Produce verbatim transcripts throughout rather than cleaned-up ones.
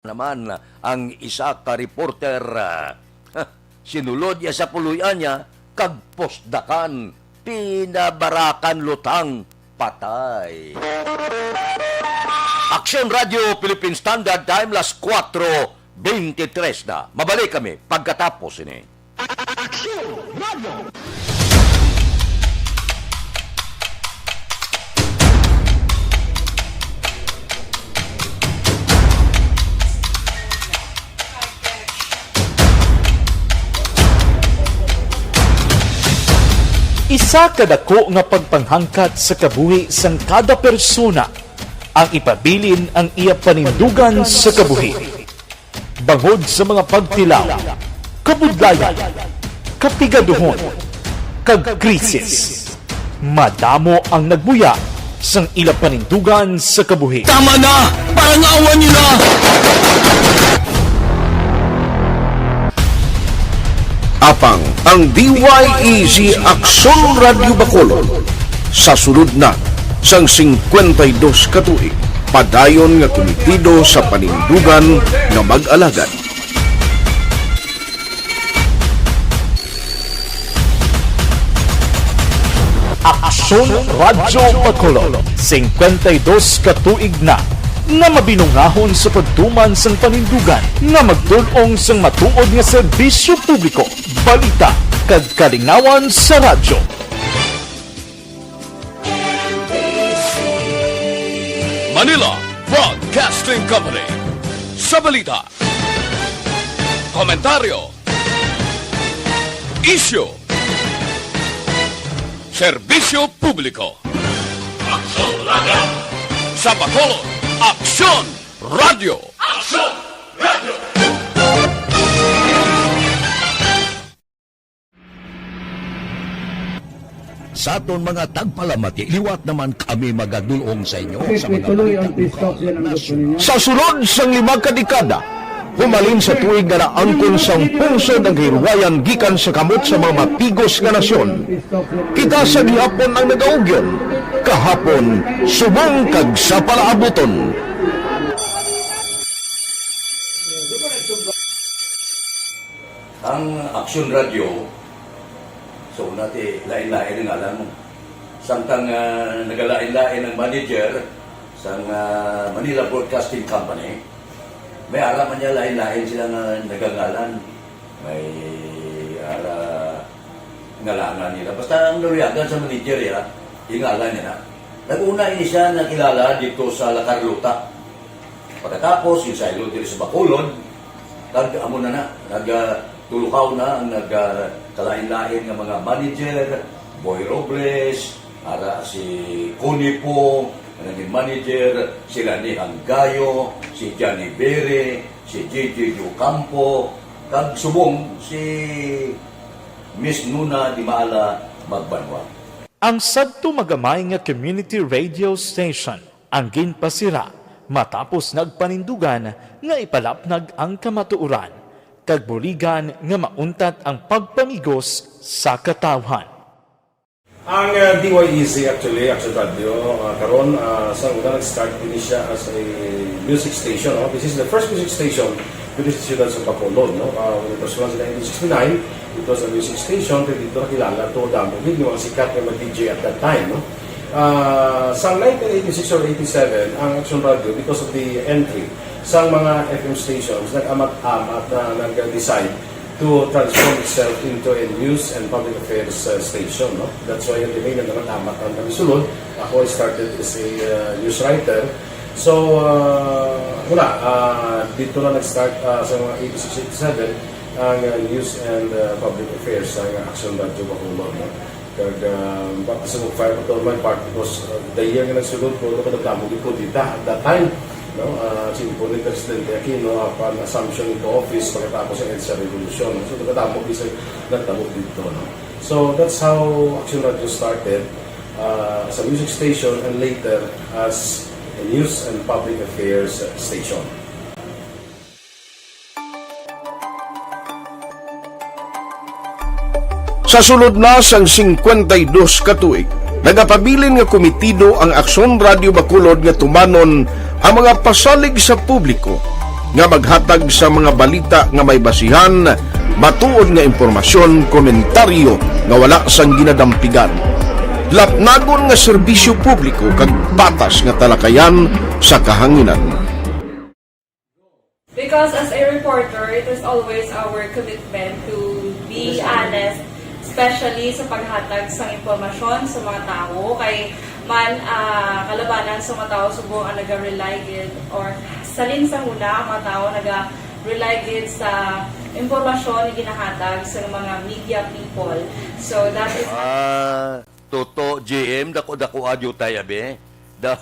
Naman ang isa ka reporter, ah, sinulod iya sa puloy-an niya kag pusdakan, pinabarakan lutang, patay. Aksyon Radio Philippine Standard Time, las kuwatro beintitres na. Mabalik kami pagkatapos ini. Aksyon Radio. Isa ka dako nga pagpanghangkat sa kabuhi sang kada persona ang ipabilin ang iya panindugan sa kabuhi. Bangod sa mga pagtilaw, kabudlayan, kapigaduhon, kag krisis, madamo ang nagbuya sang ila panindugan sa kabuhi. Tama na! Parangawan niyo na! Apang ang D Y E Z Aksyon Radyo Bacolod sa sulod na sang singkwenta y dos ka tuig, padayon nga kumitido sa panindugan nga mag-alagad. Aksyon Radyo Bacolod, singkwenta y dos ka tuig na nga mabinungahon sa pagtuman sang panindugan nga magtul-ong sang matuod nga serbisyo publiko, balita, kag kalingawan sa radyo. Manila Broadcasting Company. Sa balita, komentaryo, isyu, serbisyo publiko. Aksyon Radyo. Sa Bacolod, Aksyon Radyo. Aksyon Radyo. Sa aton mga tagpalamati, liwat naman kami magadul-ong sa inyo sa mga balita lokal, nasyonal. Sa sulod sang lima ka dekada, humalin sa tuig nga naangkon sang pungsod ang kahilwayan gikan sa kamot sa mga mapigos nga nasyon, kita sa gihapon ang nagaugyon, kahapon, subong kag sa palaabuton. Ang Aksyon Radyo, so, una ti, lain-lain ang ngalan mo. Samtang, ah, nagalain-lain ang manager sang, ah, Manila Broadcasting Company, may ara man niya lain-lain sila nga nagangalan. May ara ngalangan nila. Basta ang naluyagan sa manager, ya, yung ngalan niya na. Nag-una ini siya nakilala dito sa La Carlota. Pagkatapos, yung saylo diri sa Bacolod, kag amo na na, nag, ah, tulukaw na ang nag, ah, kalain-lain nga mga manager, Boy Robles, ara si Connie Pong, ang naging manager, sila ni Hanggayo, si Johnny Bere, si J J Ocampo, kag subong si Miss Nuna Dimaala Magbanwa. Ang sadto magamay nga community radio station ang ginpasira matapos nagpanindugan nga ipalapnag ang kamatuoran kag buligan nga mauntat ang pagpamigos sa katawhan. Ang, uh, D Y E Z actually, Action Radio, uh, karon, uh, sa una nag-start din siya as a music station, no? This is the first music station dito sa siyudad sa Bacolod, no? Uh, when it was launched in nineteen sixty-nine, it was a music station, pero dito nakilala to damo gid yung mga sikat nga mga D J at that time, no? Ah, sa nineteen eighty-six or eighty-seven, ang Action Radio, because of the entry sa mga F M stations, nag-amat-amat na nag-decide to transform itself into a news and public affairs, uh, station, no? That's why yung name na nag-amat ang pagsulod. Ako, I started as a, uh, news writer. So, uh, wala, uh, dito na nag-start, uh, sa mga eighty-six, eighty-seven ang, uh, news and, uh, public affairs sa Action Radio Bacolod, no? Kag, ah, baka sa mag-fire pa to my part because, ah, the year nga nagsulod ko, ano ko nagdamo gid ko dita at that time, no? Ah, siyempre ni Presidente Aquino, ah, upon assumption into office pagkatapos ng EDSA Revolution. So, nagdamo gid sa nagdamo dito, no? So, that's how Action Radio started, ah, as a music station and later as a news and public affairs station. Sa sulod na sang singkwenta y dos ka tuig, nagapabilin nga kumitido ang Aksyon Radio Bacolod nga tumanon ang mga pasalig sa publiko nga maghatag sa mga balita nga may basihan, matuod nga impormasyon, komentaryo nga wala sang ginadampigan. Lapnagon nga serbisyo publiko kag patas nga talakayan sa kahanginan. Because as a reporter, it is always our commitment to be honest, especially sa paghatag sa impormasyon sa mga tawo. Kay man, ah, kalabanan sa mga tawo subong ang naga-rely gid or salin sa huna ang mga tawo naga-rely gid sa impormasyon nga ginahatag sa mga media people. So that is Ah, Toto, G M, dako-dako adyo tayo, be. Daw,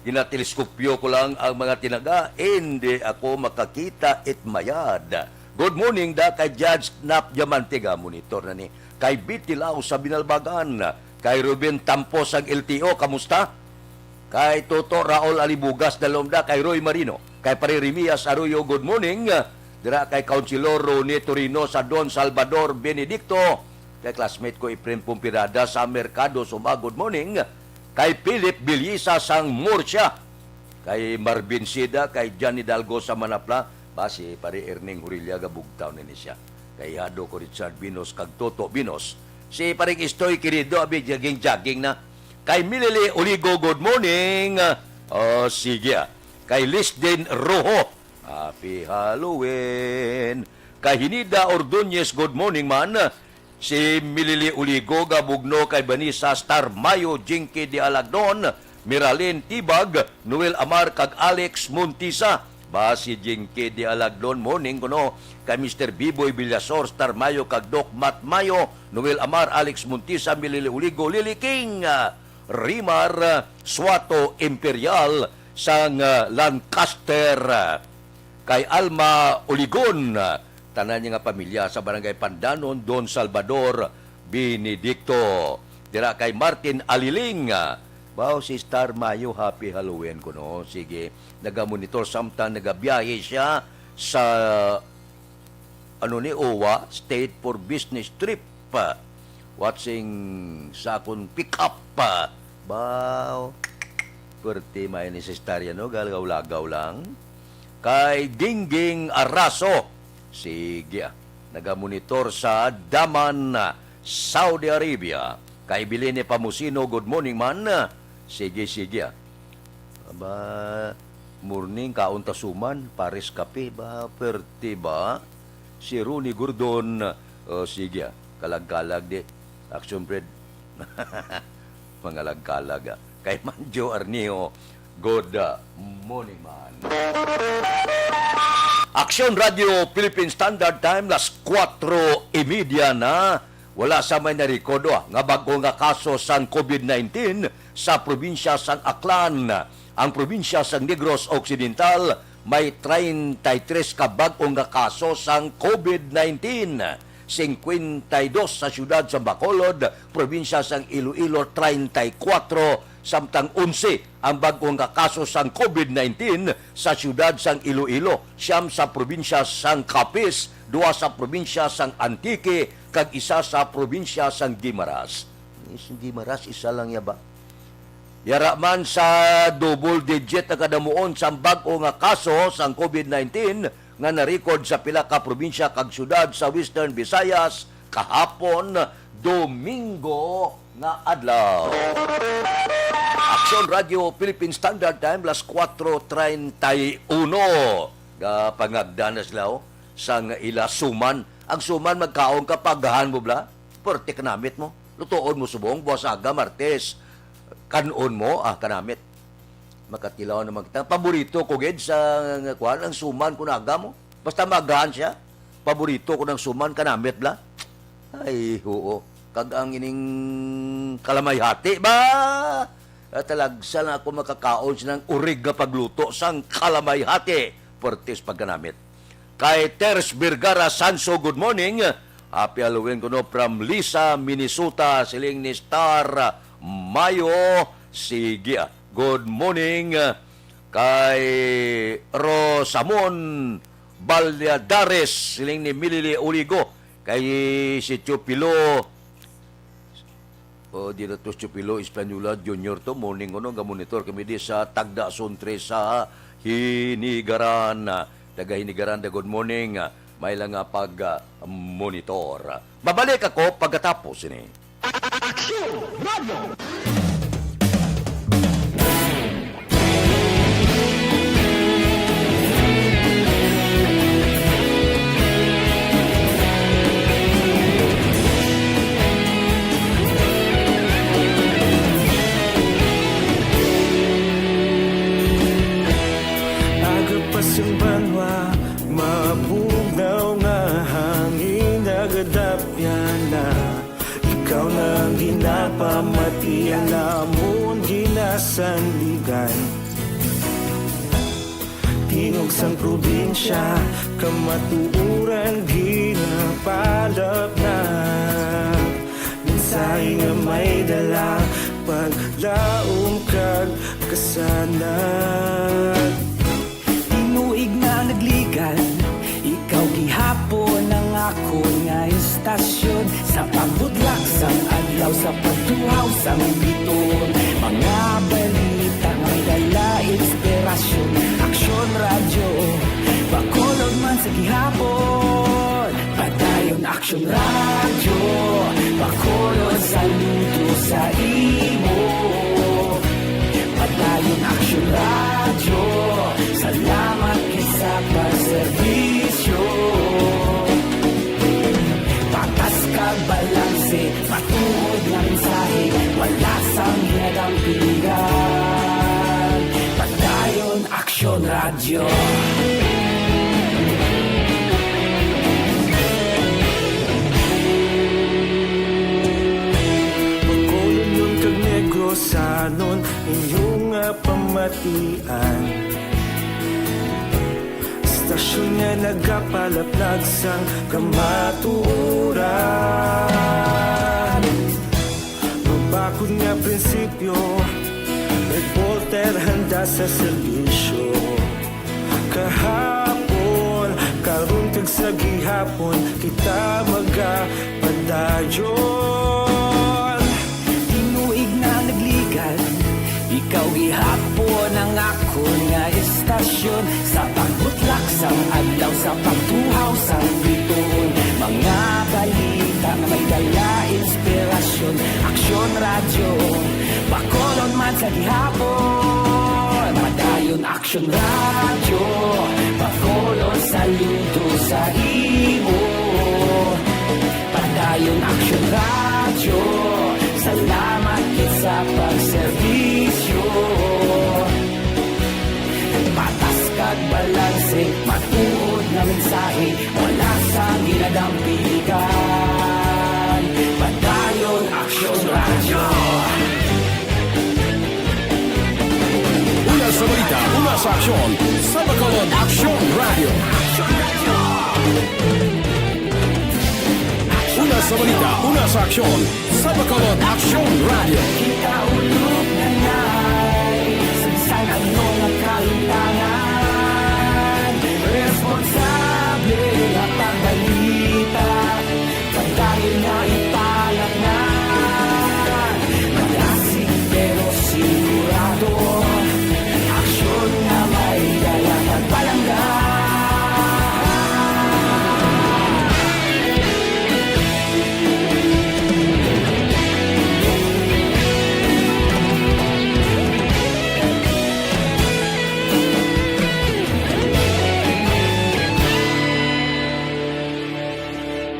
ginateleskopyo ko lang ang mga tinaga. Hindi ako makakita it mayad. Good morning, da kay Judge Nap Diamante, ga monitor na ni. Kay Biti Lao sa Binalbagan, kay Ruben Tampos ang L T O, kamusta? Kay Toto Raul Alibugas, Dalomda, kay Roy Marino, kay Pare Remias Arroyo, good morning. Dira kay Councilor Ronnie Torino sa Don Salvador Benedicto, kay classmate ko Efren Pumpirada sa Merkado Suma, good morning. Kay Philip Bilisa sang Murcia, kay Marvin Sida, kay John Hidalgo sa Manapla, ba si Pare Erning Hurilla, gabugtaw na ni siya. Kay Hado ko Richard Binos, kag Toto Binos. Si Paring Istoy Querido, abi, jogging-jogging na. Kay Milili Uligo, good morning. Oh, sige, ah. Kay Lisden Rojo, happy Halloween. Kay Hinida Ordonez, good morning man. Si Milili Uligo, gabugno kay Vanessa Star Mayo, Jinky de Alagdon, Miralyn Tibag, Noel Amar, kag Alex Montisa. Ba si Jinky de Alagdon, morning kuno. Kay Mister Biboy Villasor, Star Mayo, kag Doc Matt Mayo, Noel Amar, Alex Montisa, Milili Uligo, Lily King, ah, Rimar, ah, Suato Imperial, sang, ah, Lancaster, ah, kay Alma Uligon, ah, tanan niya nga pamilya sa Barangay Pandanon, Don Salvador Benedicto. Dira kay Martin Aliling, ah, baw si Star Mayo, happy Halloween kuno. Sige, nagamonitor samtang nagabiyahe siya sa, ano ni, uwa, state for business trip. Watching sa akon pick-up. Baw, pwerte may ni sa istorya, no? Galagaw-lagaw lang. Kay Gingging Araso, sige, ah, nagamonitor sa Daman, ah, Saudi Arabia. Kay Bilene Pamusino, good morning man. Sige, sige, ah. Aba, morning, kaon ta suman, pares kape ba, perte ba? Si Ronnie Gordon, oh, sige, ah, kalag-kalag di. Action, Fred. Mga lagkalag, ah. Kay Manjo Arnio, good, ah, morning man. Action Radio Philippine Standard Time, las kuwatro y media na. Wala sa may narikodo, ah, nga bag-o nga kaso sang COVID nineteen sa probinsya sang Aklan. Ang probinsya sang Negros Occidental may treinta y tres ka bag-o nga kaso sang COVID nineteen, cincuenta y dos sa siyudad sang Bacolod, probinsya sang Iloilo, treinta y cuatro, samtang onse ang bag-o nga kaso sang COVID nineteen sa siyudad sang Iloilo, siyam sa probinsya sang Capiz, duha sa probinsya sang Antique, kag isa sa probinsya sang Guimaras. Sang Guimaras, isa lang ya ba? Yara man sa double digit ang kadamuon sang bag-o nga kaso sang COVID nineteen nga na-record sa pila ka probinsya kag syudad sa Western Visayas kahapon, Domingo nga adlaw. Action Radio Philippine Standard Time, las kuwatro treinta y uno. Gapangagda na sila, oh, sang ila suman. Ang suman, magkaon ka, pagahan mo bala. Perte kanamit mo. Lutoon mo subong, buwas aga, Martes. Kan-on mo, ah, kanamit. Makatilaw naman kita. Paborito ko gid sa, nga, kuwan, ang suman kun aga mo. Basta maagahan siya. Paborito ko ng suman, kanamit bala. Ay, oo. Kag ang ining kalamay hati ba? Ah, talagsa lang ako makakaon sinang urig nga pagluto sang kalamay hati. Pwertes pagkanamit. Kay Ters Vergara Sanso, good morning. Happy Halloween kuno from Lisa, Minnesota, siling ni Star Mayo. Sige, ah, good morning. Kay Rosamon Valladares, siling ni Milili Oligo. Kay Sitio Pilo, o, di na to Sitio Pilo Española Junior to, morning kuno, ga-monitor kami di sa Tagda Zone three sa Hinigaran. Taga Hinigaranda, good morning. Ah, may lang nga pag, ah, monitor. Mabalik ako pagkatapos ini. Aksyon Radio! Aga pa sang banwa, mabugnaw nga hangin nagadapyan na. Ikaw na ang ginapamati, ang amon ginasandigan. Tingog sang probinsya, kamatuoran ginapalapnag. Mensahe nga may dala, paglaom kag kasanag. Tinuig nga nagligan, ikaw gihapon ang akon nga istasyon. Sa pagbudlak sang adlaw, sa pagtuhaw sang biton, mga balita nga may dala inspirasyon. Aksyon Radyo, Bacolod man sa gihapon. Padayon Aksyon Radyo, Bacolod, saludo sa imo. Padayon Aksyon Radyo, salamat gid sa pagserbisyo. Patas kag balanse, matuod nga mensahe, wala sang ginadampigan. Padayon Aksyon Radyo. Bacolod kag Negrosanon, inyo nga pamatian. Istasyon nga nagapalaplag sang kamatuoran. Mabakod nga prinsipyo, reporter handa sa serbisyo. Kahapon, karon kag sa gihapon, kita magapadayon. Tinuig nga nagligan, ikaw gihapon ang akon nga istasyon. Sa pagbutlak sang adlaw, sa pagtuhaw sang bituon, mga balita nga may dala inspirasyon. Aksyon Radyo, Bacolod man sa gihapon. Padayon Aksyon Radyo, Bacolod, saludo sa imo. Padayon Aksyon Radyo, salamat gid sa pagserbisyo. Patas kag balanse, matuod nga mensahe, wala sang ginadampigan. Padayon Aksyon Radyo. Una sa balita, una sa aksyon, sa Bacolod Aksyon Radyo. Una sa balita, una sa aksyon, sa Bacolod Aksyon Radyo. Kita ulog na nay, sa bisan ano nga kahimtangan, responsable nga pagbalita, padayon nga ipalatnan. Malasig pero sigurado, aksyon nga may dala kag palangga.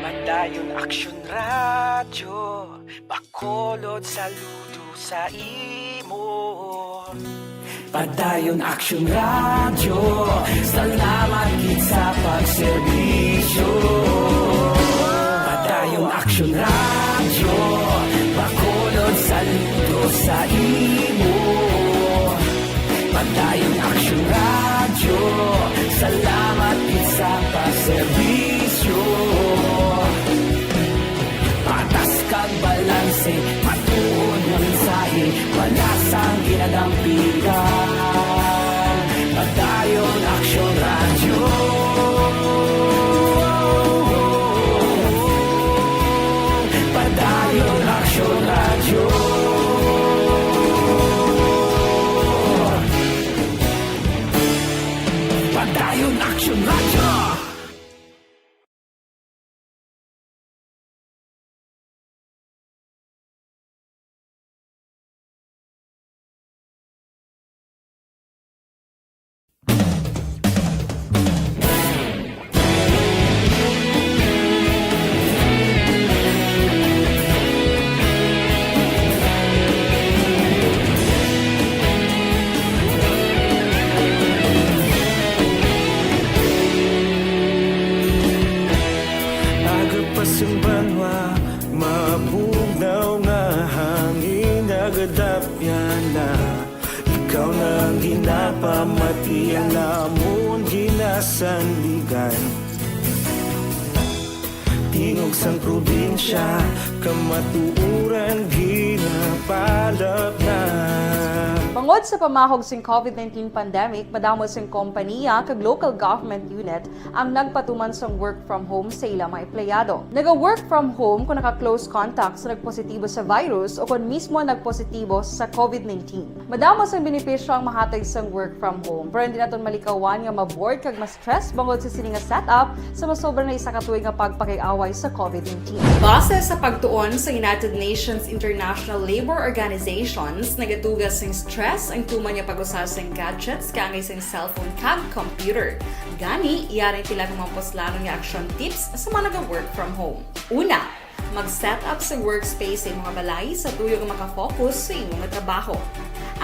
Padayon Aksyon Radyo, Bacolod, saludo sa imo. Padayon Aksyon Radyo, salamat gid sa pagserbisyo. Padayon Aksyon Radyo, Bacolod, saludo sa imo. Padayon Aksyon Radyo, salamat gid sa pagserbisyo. Patas kag balanse, matuod nga mensahe, wala sang ginadampigan. Padayon Aksyon Radyo. Iya namon ginasandigan. Tingog sang probinsya, kamatuoran ginapalapnan. Bangod sa pamahog sing covid nineteen pandemic, madamo sing kompaniya kag local government unit ang nagpatuman sang work from home sa ila mga empleyado. Naga-work from home kung naka-close contact sa nagpositibo sa virus o kon mismo nagpositibo sa covid nineteen. Madamo sang benepisyo ang mahatag sang work from home, pero hindi naton malikawan nga ma-bored kag ma-stress bangod sa sini nga setup sa masobra na isa ka tuig nga pagpakig-away sa covid nineteen. Base sa pagtuon sa United Nations International Labor Organizations, nagatuga sing stress ang tuman nga pag-usa sing gadgets kaangay sing cellphone kag computer. Gani, yari sila nga mga puslanon nga action tips sa mga naga-work from home. Una, mag-set up sa workspace sa imo nga balay sa tuyo nga makafocus sa imo nga trabaho.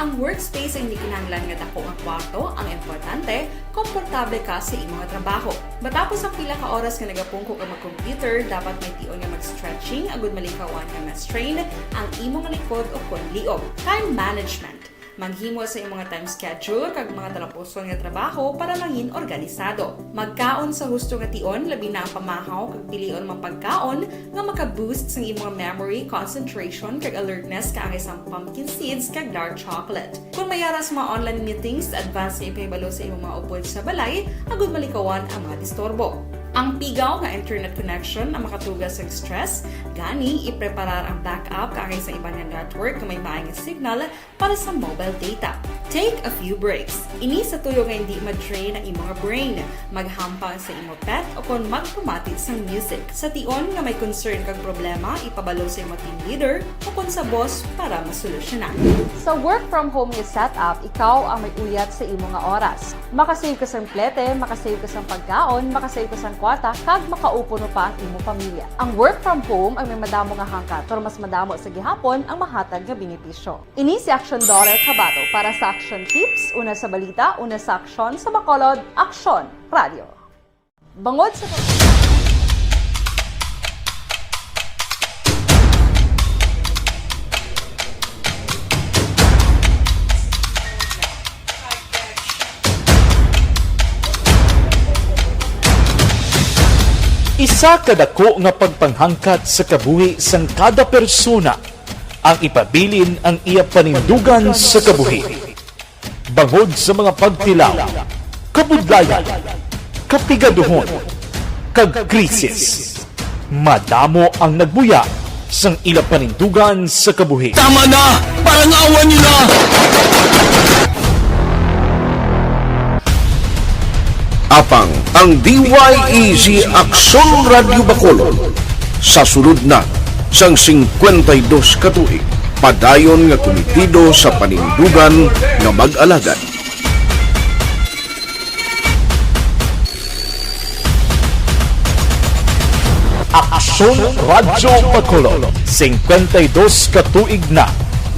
Ang workspace ay hindi kinahanglan nga dako nga kwarto, ang importante, komportable ka sa imo nga trabaho. Matapos ang pila ka oras nga nagapungko ka mag-computer, dapat may tion nga mag-stretching agud malikawan nga ma-strain ang imo nga likod o kon liog. Time management. Maghimo sa imo nga time schedule kag mga talapuson nga trabaho para mangin organisado. Magkaon sa husto nga tion, labi na ang pamahaw kag pilion mga pagkaon nga maka-boost sang imo nga memory, concentration, kag alertness kaangay sang pumpkin seeds kag dark chocolate. Kon may ara sa mga online meetings, advance nga ipahibalo sa imo mga upod sa balay agud malikawan ang mga disturbo. Ang pigaw nga internet connection ang makatuga sa stress, gani ipreparar ang backup kaangay sa iban nga network nga may maay nga signal para sa mobile data. Take a few breaks. Ini sa tuyo nga hindi ma-drain ang imo nga brain. Maghampang sa imo pet o kon magpamati sang music. Sa tion nga may concern kag problema, ipabalo sa imo team leader o kon sa boss para masolusyonan. Sa work from home nga setup, ikaw ang may uyat sa imo nga oras. Makasave ka sang plete, makasave ka sang pagkaon, makasave ka sang kwarta, kag makaupo pa ang imo pamilya. Ang work from home ang may madamo nga hangkat, pero mas madamo sa gihapon ang mahatag nga benepisyo. Ini si Aksyon Daughter Kabato para sa Aksyon Tips, una sa balita, una sa aksyon, sa Bacolod, Aksyon Radio. Bangod sa Isa ka dako nga pagpanghangkat sa kabuhi sang kada persona ang ipabilin ang iya panindugan sa kabuhi. Bangod sa mga pagtilaw, kabudlayan, kapigaduhon, kag krisis, madamo ang nagbuya sang ila panindugan sa kabuhi. Tama na! Parangawan niyo na! Apang ang D Y E G Aksyon Radyo Bacolod sa sulod na sang singkwenta y dos ka tuig, padayon nga kumitido sa panindugan nga mag-alagad. Aksyon Radyo Bacolod, singkwenta y dos ka tuig na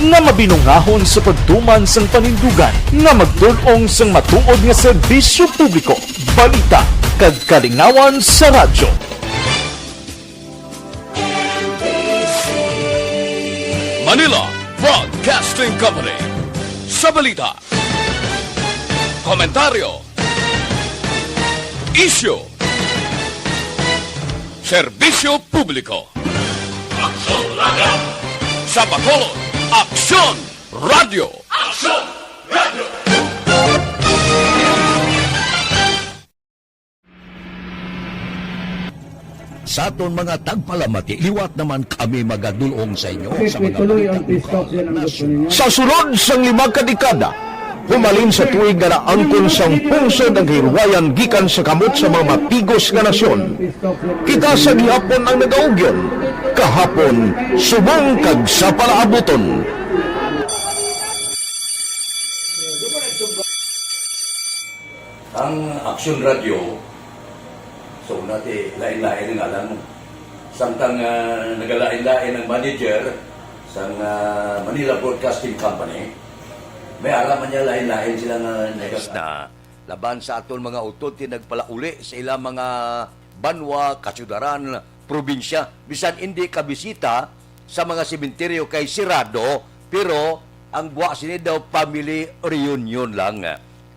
nga mabinungahon sa pagtuman sang panindugan nga magdul-ong sang matuod nga serbisyo publiko, balita, kag kalingawan sa radyo. Manila Broadcasting Company. Sa balita, komentaryo, isyu, serbisyo publiko. Aksyon Radyo. Sa Bacolod, Aksyon Radyo. Aksyon Radyo. Sa aton mga tagpalamati, liwat naman kami magadul-ong sa inyo sa mga balita nasyonal. Sa sulod sang lima ka dekada, humalin sa tuig nga naangkon sang pungsod ang kahilwayan gikan sa kamot sa mga matigos nga nasyon, kita sa gihapon ang nagaugyon, kahapon, subong kag sa palaabuton. Ang Aksyon Radyo, so, nati, lain-lain ang ngalan mo. Samtang, ah, nagalain-lain ang manager sang, ah, Manila Broadcasting Company, may ara man niya lain-lain sila nga nag- na laban sa aton mga utod ti nagpalauli sa ilang mga banwa, kasyudaran, probinsya, bisan indi ka bisita sa mga sementeryo kay sirado, pero ang gwa sini daw family reunion lang.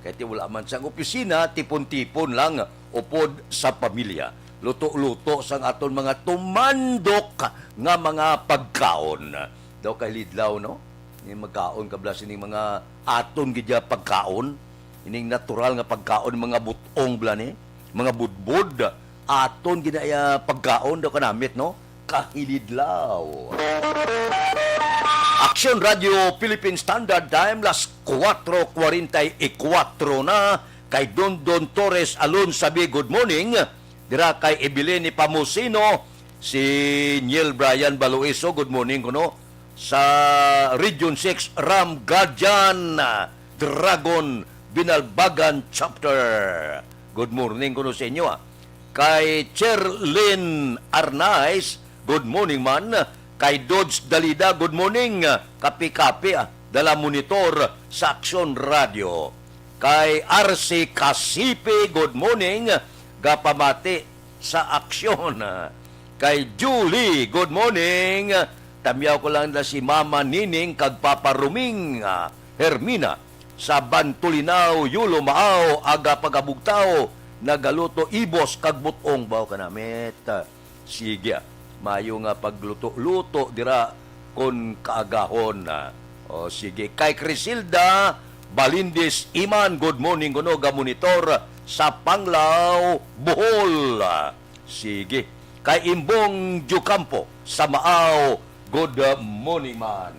Kay ti wala man sang opisina, tipon-tipon lang upod sa pamilya. Luto-luto sang aton mga tumandok nga mga pagkaon. Daw kay Lidlaw, no? Ni magkaon ka bala sining mga aton gid ya pagkaon. Ining natural nga pagkaon, mga butong bala ni, mga budbod. Aton ginaya pagkaon daw kanamit, no? Kahilidlaw. Aksyon Radio Philippine Standard Time, las kuwatro kwarenta y kuwatro na. Kay Dondon Torres Alonsabi, good morning. Dira kay Evelyn Pamusino, si Neil Brian Baloiso, good morning kuno. Sa Region six, Ram Gajan, Dragon, Binalbagan Chapter. Good morning kuno sa inyo, ah. Kay Cherlyn Arnaiz, good morning man. Kay Dodge Dalida, good morning. Kape-kape, ah, dala monitor sa Aksyon Radio. Kay R C Casipe, good morning. Gapamati sa Aksyon. Kay Julie, good morning. Tamyaw ko lang na si Mama Nining kag Papa Ruming, ah, Hermina. Sa Bantulinaw, Yulo Maaw, aga pagabugtaw, nagaluto ibos kag butong baw kanamit. Sige, ah. Mayo nga pagluto-luto dira kon kaagahon, ah. O, sige. Kay Crisilda Balindis Iman, good morning kuno, ga monitor sa Panglao, Bohol. Sige. Kay Imbong Jucampo sa Maaw, good morning man.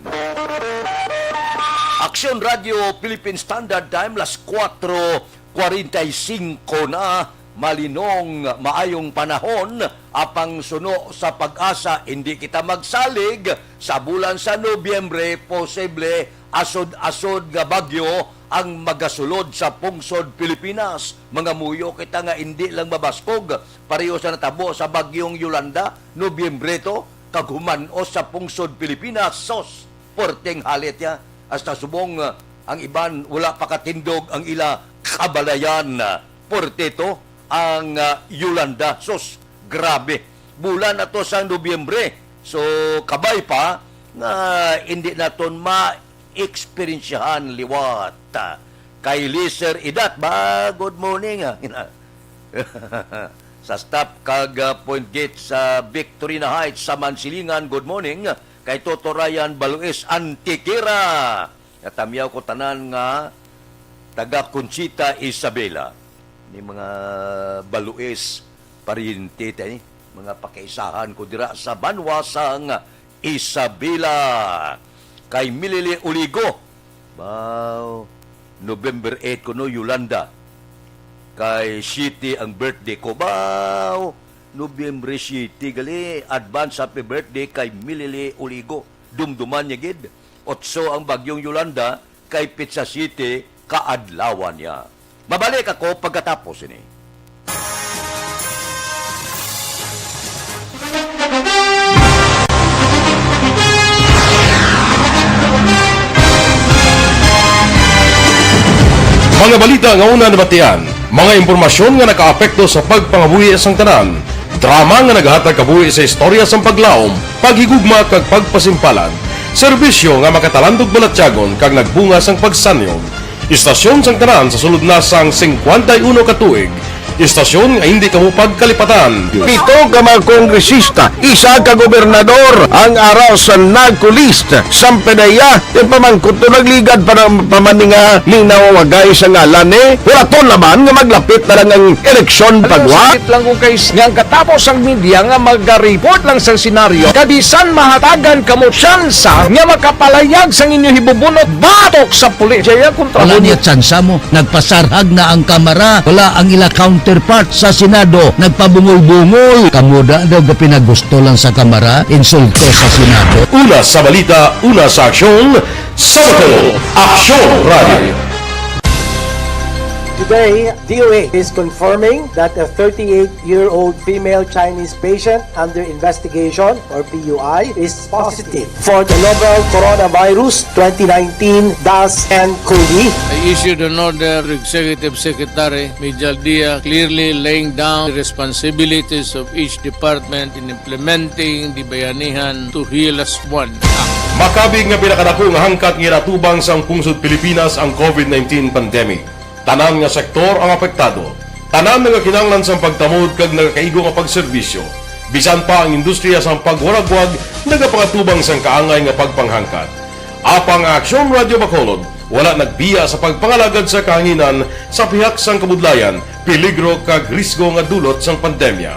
Aksyon Radio Philippine Standard Time, las kuwatro kwarenta y singko na. Malinong, maayong panahon, apang suno sa PAGASA, hindi kita magsalig sa bulan sa Nobyembre, posible asod-asod nga bagyo ang magasulod sa pungsod Pilipinas. Mangamuyo kita nga indi lang mabaskog, pareho sa natabo sa Bagyong Yolanda, Nobyembre to, kag human-os sa pungsod Pilipinas. Sos, puwerteng halit ya. Hasta subong, ah, ang iban wala pa katindog ang ila kabalayan. Puwerte to ang, ah, Yolanda. Sos, grabe. Bulan na to sang Nobyembre. So, kabay pa nga hindi naton ma-eksperyensyahan liwat. Kay Lizer Idat ba, good morning, ah. Sa staff kag, ah, point gate sa Victorina Heights sa Mansilingan, good morning. Kay Toto Ryan Baluis Antiquera. Natamyaw ko tanan nga taga Conchita, Isabela. Ni mga Baluis, pariente, tay, mga pakaisahan ko dira sa banwa sang Isabela. Kay Milili Uligo, baw, November eight kuno, Yolanda. Kay siyete ang birthday ko, baw, Nobyembre siyete gali. Advance happy birthday kay Milili Uligo. Dumduman niya gid. Otso ang Bagyong Yolanda, kay petsa siyete kaadlawan niya. Mabalik ako pagkatapos ini. Mga balita nga una nabatian, mga impormasyon nga nakaapekto sa pagpangabuhi sang tanan, drama nga nagahatag kabuhi sa istorya sang paglaom, paghigugma kag pagpasimpalan, serbisyo nga makatalandog balatyagon kag nagbunga sang pagsanyog. Istasyon sang tanan sa sulod na sang singkwenta y uno ka tuig. Istasyon nga hindi kamo pagkalipatan. Pito ka mga kongresista, isa ka gobernador ang ara sa NAGCO list. Sang P D E A, yung pamangkot to nagligad pa ng pamaninga ning nawawagay sa ngalan ni Huraton naman nga maglapit na lang ang eleksyon pagwa. Sakit lang kung kay nga ang katapos ang media nga magariport lang sa senaryo, kabisan mahatagan kamo tsansa nga makapalayag sang inyo hibubunot batok sa pulis. Jaya kontra Wala mo niya tsansa mo. Nagpasarhag na ang Kamara. Wala ang ila counterpart sa Senado. Nagpabungol-bungol. Kamo da daw ga pinagusto lang sa Kamara, insulto sa Senado. Una sa balita, una sa aksyon, sa Bato, Aksyon Radio. Today, D O H is confirming that a thirty-eight-year-old female Chinese patient under investigation, or P U I, is positive for the novel coronavirus twenty nineteen dash N COVID. I issued an order to Executive Secretary Mijal Dia, clearly laying down the responsibilities of each department in implementing the Bayanihan to Heal Us One Act. Makabig nga pinakadako nga hangkat nga ginatubang sang pungsod Pilipinas ang COVID nineteen pandemic. Tanan nga sektor ang apektado. Tanan nagakinahanglan sang pagtamod kag nagakaigo nga pagserbisyo. Bisan pa ang industriya sang pagwaragwag nagapangatubang sang kaangay nga pagpanghangkat. Apang ang Aksyon Radyo Bacolod wala nagbiya sa pagpangalagad sa kahanginan sa pihak sang kabudlayan, peligro kag risgo nga dulot sang pandemya.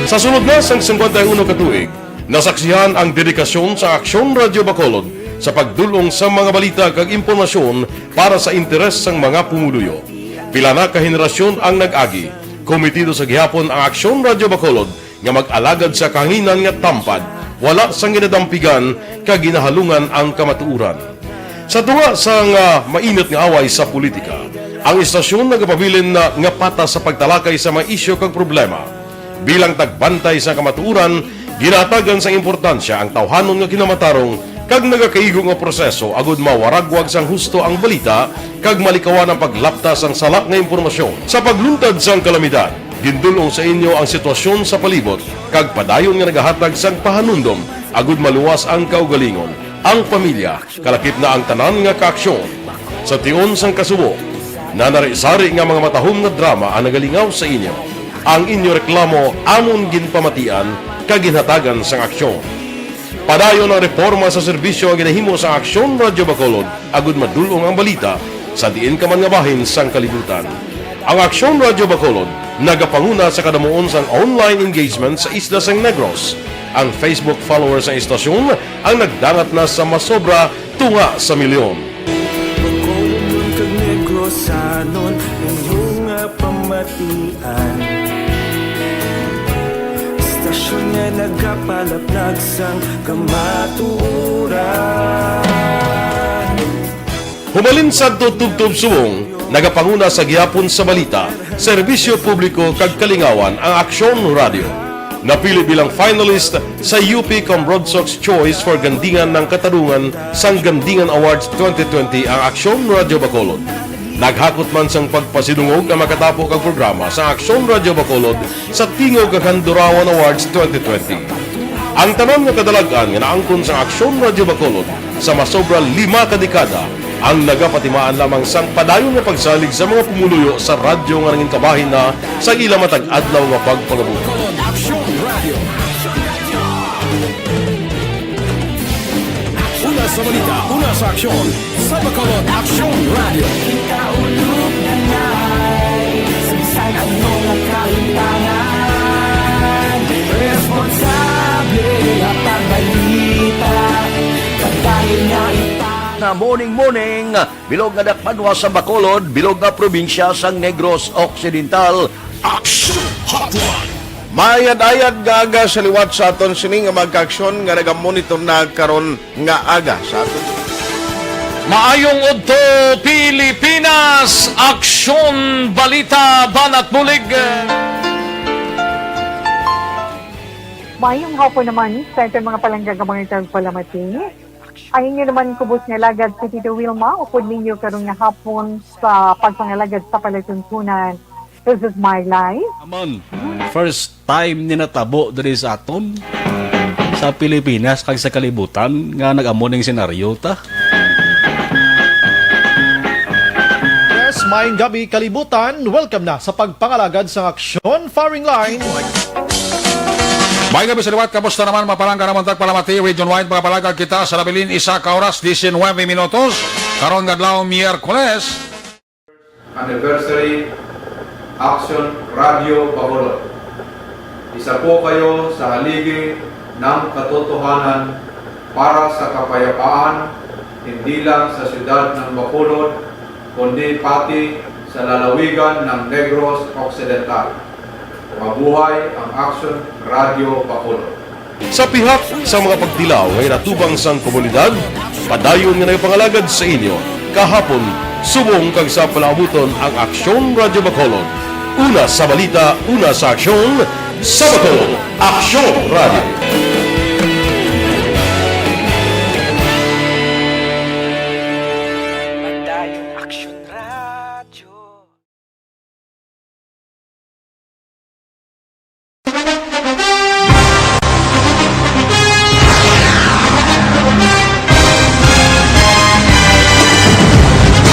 Sa sulod na sang singkwenta y uno ka tuig, nasaksihan ang dedikasyon sa Aksyon Radyo Bacolod sa pagdul-ong sa mga balita kag impormasyon para sa interes sang mga pumuluyo. Pila na ka henerasyon ang nag-agi. Komitido sa gihapon ang Aksyon Radyo Bacolod nga mag-alagad sa kahanginan nga tampad, wala sang ginadampigan kag ginahalungan ang kamatuoran. Sa tunga sang, ah, mainit nga away sa politika, ang istasyon nagapabilin na nga patas sa pagtalakay sa mga isyu kag problema. Bilang tagbantay sa kamatuoran, ginahatagan sang importansya ang tawhanon nga kinamatarong kag nagakaigo nga proseso agud mawaragwag sang husto ang balita kag malikawan ang paglapta sang sala nga impormasyon. Sa pagluntad sang kalamidad, gindul-ong sa inyo ang sitwasyon sa palibot kag padayon nga nagahatag sang pahanumdom agud maluwas ang kaugalingon, ang pamilya, kalakip na ang tanan nga kaaksyon. Sa tion sang kasubo, nanari-sari nga mga matahom nga drama ang nagalingaw sa inyo. Ang inyo reklamo amon ginpamatian kag ginhatagan sang aksyon. Padayon ang reporma sa serbisyo nga ginahimo sa Aksyon Radyo Bacolod agud madul-ong ang balita sa diin ka man nga bahin sang kalibutan. Ang Aksyon Radyo Bacolod nagapanguna sa kadamuon sang online engagement sa isla sang Negros. Ang Facebook followers sang istasyon ang nagdangat na sa masobra tunga sa milyon. Bacolodnon kag Negrosanon, inyo nga pamatian. Istasyon nga nagapalaplag sang kamatuoran. Hubalin sadto tubtob subong, nagapanguna sa gihapon sa balita, serbisyo publiko kag kalingawan ang Aksyon Radyo. Napili bilang finalist sa U P Cambronsox Choice for Gandingan ng Katarungan sang Gandingan Awards twenty twenty ang Aksyon Radyo Bacolod. Naghakot man sang pagpasidungog ang makatapo kag programa sa Aksyon Radyo Bacolod sa Tingog kag Handurawan Awards twenty twenty. Ang tanan nga kadalag-an nga naangkon sang Aksyon Radyo Bacolod sa masobra lima ka dekada ang nagapatimaan lamang sang padayon nga pagsalig sa mga pumuluyo sa radyo nga nangin kabahin na sa ila matag adlaw nga pagpangabuhi. Aksyon Radyo. Una sa balita, una sa aksyon, sa Bacolod Aksyon Radyo. Kita ulog na nai, sa bisan ano nga kahitangan, responsable nga pagbalita, kadayon nga ita- Nga morning, morning. Bilog nga dakbanwa sa Bacolod, bilog nga probinsya sang Negros Occidental. Action Hotline. Maayad-ayad nga aga sa liwat sa aton sini nga mga kaaksyon nga nagamonitor na karon nga aga sa aton. Maayong udto, Pilipinas! Aksyon, balita, banat, bulig. Mayong hapon naman sa aton mga palangga nga mga tagpalamati. Ang inyo naman kubos nga alagad si Tito Wilma, upod ninyo karon nga hapon sa pagpangalagad sa palatuntunan. This is my life. Amon, first time ni natabo diri sa aton, sa Pilipinas kag sa kalibutan nga nag-amo ning senaryo ta. Yes, maayong gabi, kalibutan. Welcome na sa pagpangalagad sang Aksyon Firing Line. Maayong gabi sa liwat, kamusta naman, mga palangga namon tagpalamati, region-wide, mga palangga kita sa nabilin, isa ka oras, diecinuebe minutos, karon nga adlaw, Miyerkules. Anniversary, Aksyon Radyo Bacolod. Isa po kayo sa haligi ng katotohanan para sa kapayapaan, hindi lang sa siyudad ng Bacolod, kundi pati sa lalawigan ng Negros Occidental. Mabuhay ang Aksyon Radyo Bacolod! Sa pihak sa mga pagtilaw nga ginatubang sang komunidad, padayon nga nagapangalagad sa inyo kahapon, subong kag sa palaabuton ang Aksyon Radyo Bacolod. Una sa balita, una sa aksyon, sa Bacolod, Aksyon Radyo. Padayon Aksyon Radyo.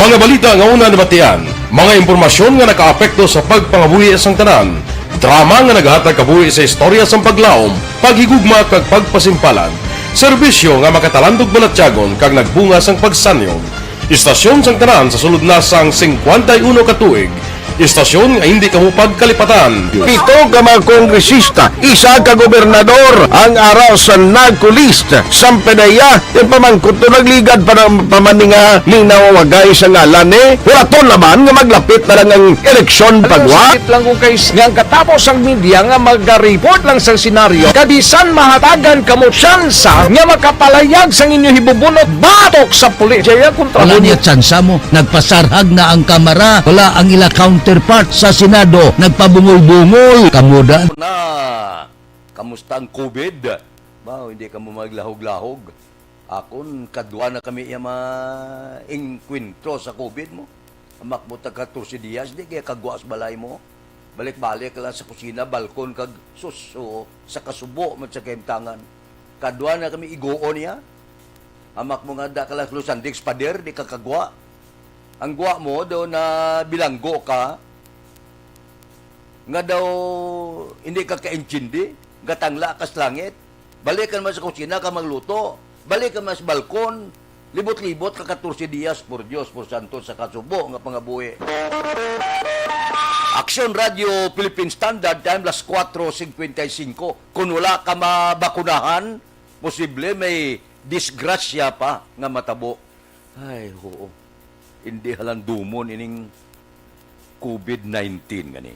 Mga balita nga una nabatian, mga impormasyon nga nakaapekto sa pagpangabuhi sang tanan, drama nga nagahatag kabuhi sa istorya sang paglaom, paghigugma kag pagpasimpalan, serbisyo nga makatalandog balatyagon kag nagbunga sang pagsanyog. Istasyon sang tanan sa sulod na sang singkwenta y uno ka tuig, istasyon nga hindi kamo pagkalipatan. Pito ka mga kongresista, isa ka gobernador ang ara sa NARCO list. Sampanaya, ipamangkot to, nagligad pa na pa man ni nga linawagay sa ngalan ni. Hulaton naman nga maglapit na lang ang eleksyon, pagwa. Sakit lang kung kay nga ang katapos ang media nga magareport lang sa senaryo, kabisan mahatagan kamo tsansa nga makapalayag sang inyo hibubunot batok sa pulis. Jaya kontra Wala mo. Niya tsansa mo. Nagpasarhag na ang Kamara. Wala ang ila counterpart sa Senado. Nagpabungol-bungol. Kamuda. Na, kamusta ang COVID? Ba, hindi ka mo maglahog-lahog. Akon, kadwa na kami iya ma-inkwentro sa COVID mo. Amak mo tag katorse dias, di kaya kagwa sa balay mo. Balik-balik ka lang sa kusina, balkon, kag sus, oo, sa kasubo man sa kahimtangan. Kadwa na kami iguon niya. Amak mo nga da ka lang lusandig sa pader, di ka kagwa. Ang gwa mo, daw na bilanggo ka, nga daw hindi ka kaintindi, gatangla ka sa langit. Balik ka naman sa kusina ka magluto. Balik ka naman sa balkon. Libot-libot ka katorse dias, por Dios, por santo, sa kasubo nga pangabuhi. Aksyon Radio Philippine Standard Time, las kuwatro singkwenta y singko. Kung wala ka mabakunahan, posible may disgrasya pa nga matabo. Ay, oo. Hindi halandumon ining COVID nineteen gani.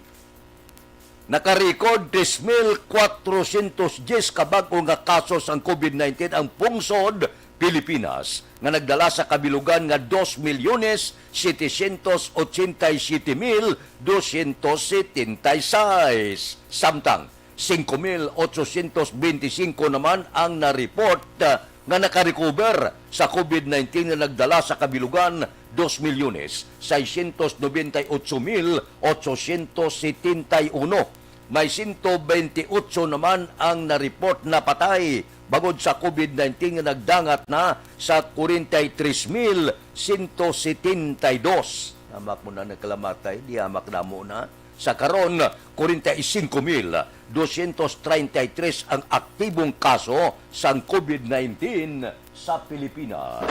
Nakarecord tres mil kwatrosyentos dyes ka bag-o nga kaso sang COVID nineteen ang pungsod Pilipinas, nga nagdala sa kabilugan nga dos milyones setecientos ochenta y siete mil doscientos setenta y seis. Samtang, singko mil otsosyentos benti singko naman ang na-report, ah, nga naka-recover sa COVID nineteen nga nagdala sa kabilugan dos milyones seiscientos noventa y ocho mil otsosyentos setenta y uno. May sento benti otso naman ang na-report na patay bangod sa COVID nineteen nga nagdangat na sa kwarenta y tres mil sento setenta y dos. Hamak mo na nagkalamatay, di hamak damo na. Sa karon, kwarenta y singko mil dosyentos treinta y tres ang aktibong kaso sang COVID nineteen sa Pilipinas.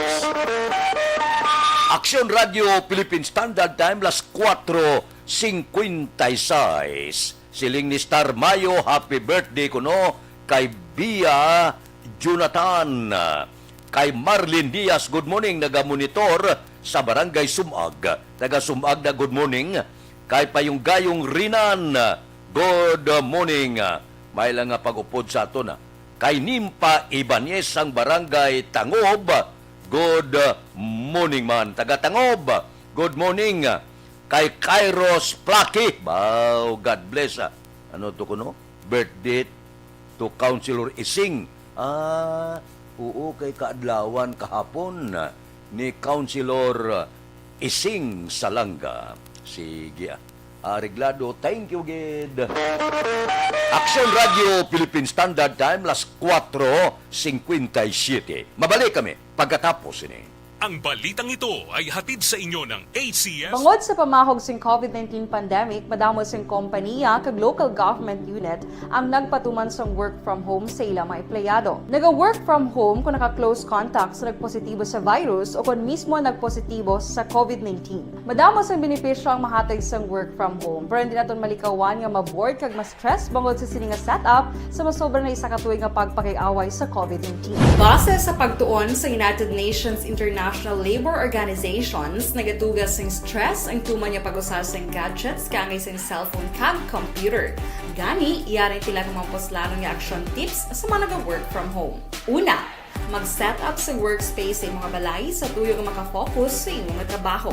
Aksyon Radio Philippine Standard Time, las kuwatro singkwenta y sais. Siling ni Star Mayo, happy birthday kuno kay Bia Jonathan. Kay Marlene Diaz, good morning, nagamonitor sa Barangay Sumag. Taga Sumag na, good morning. Kay Payong Gayong Rinan, good morning. May lang nga pag-upod sa aton, ah. Kay Nimpa Ibanez sang Barangay Tangob, good morning man. Taga Tangob, good morning. Kay Kairos Plaki, wow, God bless, ah. Ano to kuno? Birthday to Councilor Ising. Ah, oo, kay kaadlawan kahapon ni Councilor Ising Salanga. Sige, ah. Areglado, thank you, gid. Aksyon Radio Philippine Standard Time, las kuwatro singkwenta y siyete. Mabalik kami pagkatapos ini. Ang balitang ito ay hatid sa inyo ng A C S. Bangod sa pamahog sing COVID nineteen pandemic, madamo sing kompanya kag local government unit ang nagpatuman sang work from home sa ila mga empleyado. Naga-work from home kon naka-close contact sa nagpositibo sa virus o kon mismo nagpositibo sa COVID nineteen. Madamo sang benepisyo ang mahatag sang work from home, pero hindi naton malikawan nga ma-bored kag ma-stress bangod sa sini nga setup sa masobra na isa ka tuig nga pagpakig-away sa COVID nineteen. Base sa pagtuon sa United Nations International Labor Organizations, nagatuga sing stress ang tuman nga pag-usa sing gadgets kaangay sing cellphone kag computer. Gani, yari ang pila ka mga puslanon nga action tips sa mga naga-work from home. Una, mag-set up sa workspace sa imong balay sa tuyo nga maka-focus sa imo nga trabaho.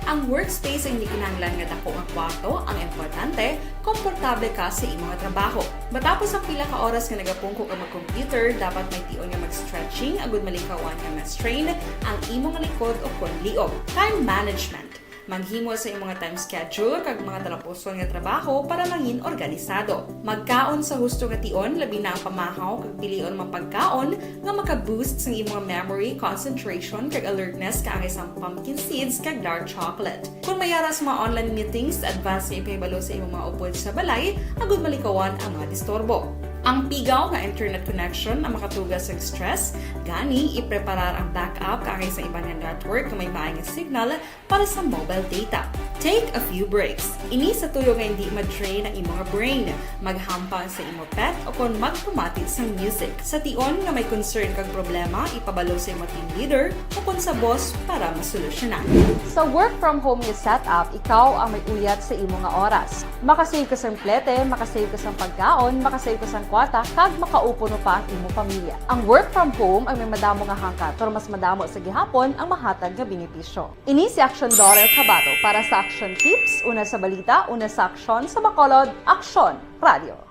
Ang workspace ang hindi kinahanglan nga dako nga kwarto, ang importante, komportable ka sa imo nga trabaho. Matapos ang pila ka oras nga nagapungko ka mag-computer, dapat may tion nga mag-stretching agud malikawan nga ma-strain ang imo nga likod o kon liog. Time management. Maghimo sa imong time schedule kag mga talapuson nga trabaho para mangin organisado. Magkaon sa husto nga tion, labi na ang pamahaw kag pilion mga pagkaon nga maka-boost sang imong memory, concentration, kag alertness kaangay sang pumpkin seeds kag dark chocolate. Kung may ara sa mga online meetings, advance nga ipahibalo sa imong mga upod sa balay agud malikawan ang mga disturbo. Ang pigaw nga internet connection ang makatuga sa stress, gani ipreparar ang backup kaangay sa iban nga network nga may maay nga signal para sa mobile data. Take a few breaks. Ini sa tuyo nga hindi ma-drain ang imong brain. Maghampang sa imo pet o kon magpamati sang music. Sa tion nga may concern kag problema, ipabalo sa imo team leader o kon sa boss para masolusyonan. Sa work from home nga setup, ikaw ang may uyat sa imo nga oras. Makasave ka sang plete, makasave ka sang pagkaon, makasave ka sang kwarta, kag makaupo pa ang imo pamilya. Ang work from home ang may madamo nga hangkat, pero mas madamo sa gihapon ang mahatag nga benepisyo. Ini si Aksyon Dorel Cabato para sa Aksyon Tips, una sa balita, una sa aksyon, sa Bacolod, Aksyon Radio.